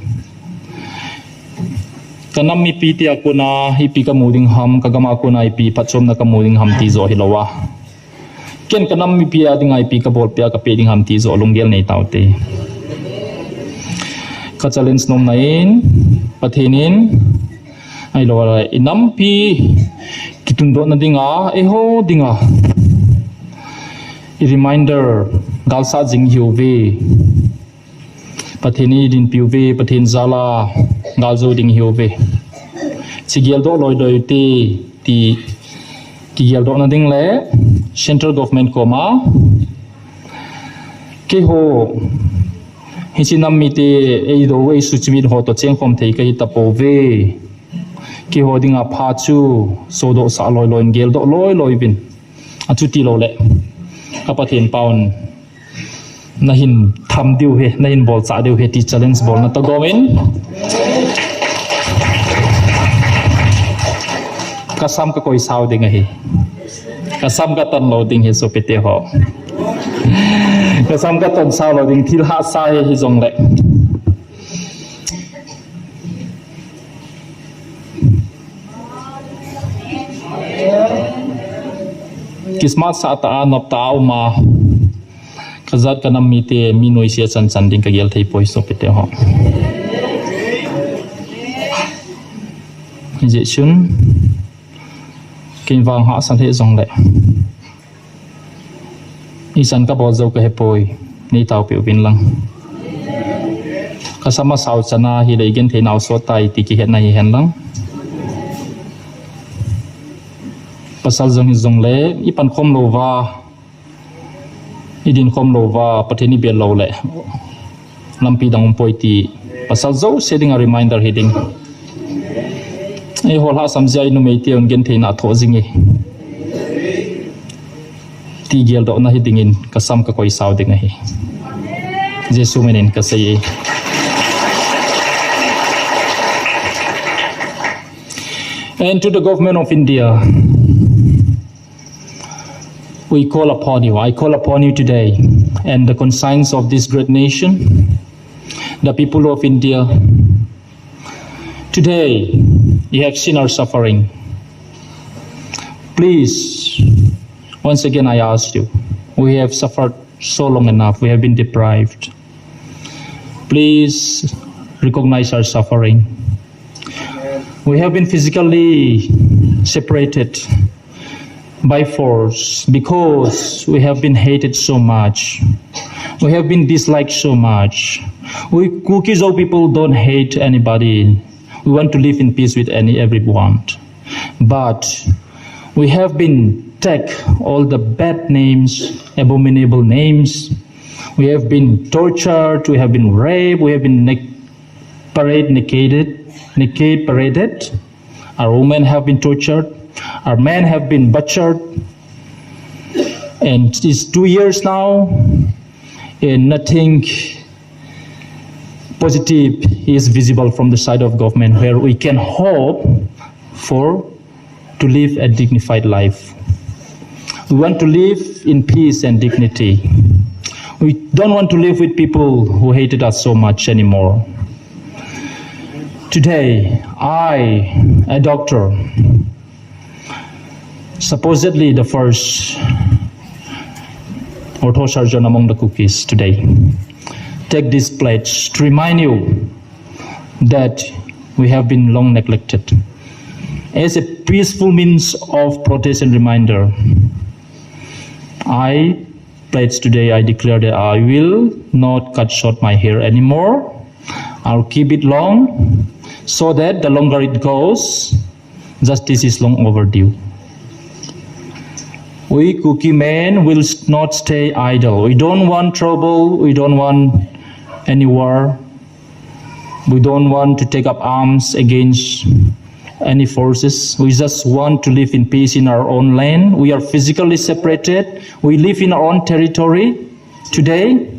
Ka nam mipi te a kona ipi ka mu ding ham, ka gam a kona ipi phatchomna ka mu ding ham ti joh hilou a, ken ka nam mipi a dinga ipi ka bolpeh a ka peh ding ham ti joh lunggel nei tau te. Ka challenge nomna in, Pathen in, ahilou le i nampi kitundohna dinga, eiho dinga i reminder galsat jing ihiuve. Pathen in eidinpiu ve, Pathen jal a galjou ding ihiuve. Hiche geldoh loi loi te, ti kigeldohna ding le Central Government koma, keiho hiche nam mite eidou, eisuchimit ho toh chengkhom thei kahi tapouve. Keiho dinga pha chu sodohsah loi loi in, geldoh loi loi uvin. Achuti lou le, ka Pathen pa'n nahin tham diu ahi, nahin bolchah diu ahi ti challenge bolna toh gom in, ka sam ka koi sao ding ahi. Ka sam ka ton lou ding ahi, sopite ho. Ka sam ka ton sao lou ding, thil hahsa ahi, hijongle. Kismat sah tah a, nop tah a um a, ka jat ka nam mite mi noise a chan chan ding ka gel thei poi, sopite ho. Hijeh chun, kei vang hahsa lheh jongle, ichan ka bol jou ka hepoi, nei taopeh uvin lang. Ka sam a sao chan a hile i genthei nau sot tai ti kihetna hihen lang. Pasal jong hijongle, i pankhom louva, i dinkhom louva, Pathen i bel lou le, lampi dang um poi ti pasal jouse dinga reminder hi ding. Eiho lhahsam jeh a i numei te'n gentheina athoh jing e ti geldohna hi dingin ka sam ka koi sao ding ahi. Jesu min in ka sei e. And to the government of India, we call upon you, I call upon you today, and the conscience of this great nation, the people of India. Today, you have seen our suffering. Please, once again I ask you, we have suffered so long enough, we have been deprived. Please recognize our suffering. We have been physically separated by force because we have been hated so much. We have been disliked so much. We Kuki-Zo people don't hate anybody. We want to live in peace with any everyone. But we have been tag all the bad names, abominable names. We have been tortured, we have been raped, we have been nec- parade naked, naked paraded. Our women have been tortured, our men have been butchered. And it's two years now, and nothing positive is visible from the side of government where we can hope for to live a dignified life. We want to live in peace and dignity. We don't want to live with people who hated us so much anymore. Today, I, a doctor, supposedly the first orthosurgeon among the Kukis today, take this pledge to remind you that we have been long neglected. As a peaceful means of protest and reminder, I pledge today, I declare that I will not cut short my hair anymore. I'll keep it long so that the longer it goes, justice is long overdue. We Kuki men will s- not stay idle. We don't want trouble. We don't want any war. We don't want to take up arms against any forces. We just want to live in peace in our own land. We are physically separated. We live in our own territory. Today,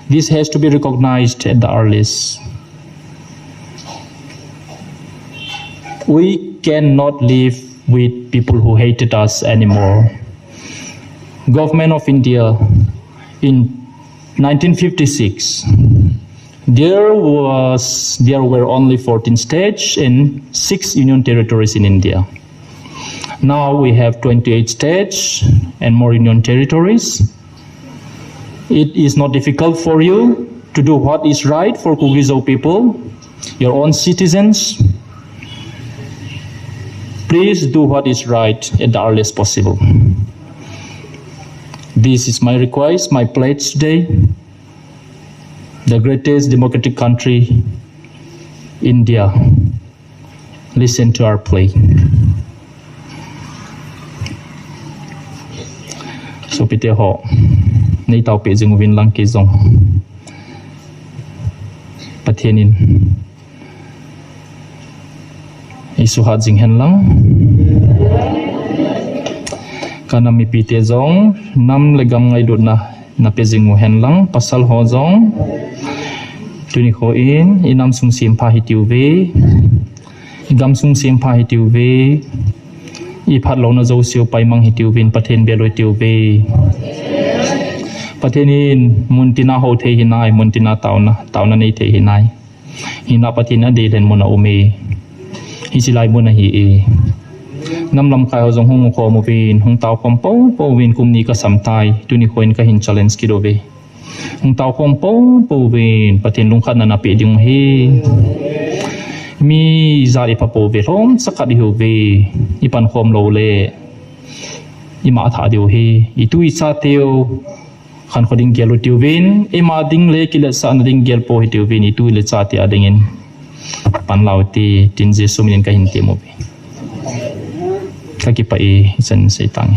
this has to be recognized at the earliest. We cannot live with people who hated us anymore. Government of India in nineteen fifty-six, there was there were only fourteen states and six union territories in India. Now we have twenty-eight states and more union territories. It is not difficult for you to do what is right for Kuki-Zo people, your own citizens. Please do what is right at the earliest possible. This is my request, my pledge today. The greatest democratic country, India. Listen to our plea. Sopite ho, nei taopi jing uvin lang kei jong. Pathen in eisuhat jing hen lang. Ka nam mipite jong nam le gam ngailutna na pe jing u hen lang, pasal ho jong. Tuni kho in i nam sung sempha hiti uve. I gam sung sempha hiti uve. I phatlouna jouseu paimang hiti uvin Pathen bel u hiti uve. Pathen in muntina hou thei hinai, muntina tauna, tauna nei thei hinai. Hina Pathen adei lhen mun a um e. Hiche lai mun ahi e. Nam lamkai ho jong hung khom uvin, hung tao khom popo uvin, kum ni kasam tai. Tuni kho in kahin challenge kit uve. Hung tao khom popo uvin, Pathen lungkhatna na pe ding u ahi. Mi jat i pha pouve, lhomcha khat i hiuve. I pan khom lou le, i ma tha diu ahi. I tu i cha teu khankho ding gel u hiti uvin, i ma ding le kiletsahna ding gel po hiti uvin, i tu le cha te a dingin pan lau hite, tin Jesu min in kahin tem uve. Ka kipah e, ichan sei tange.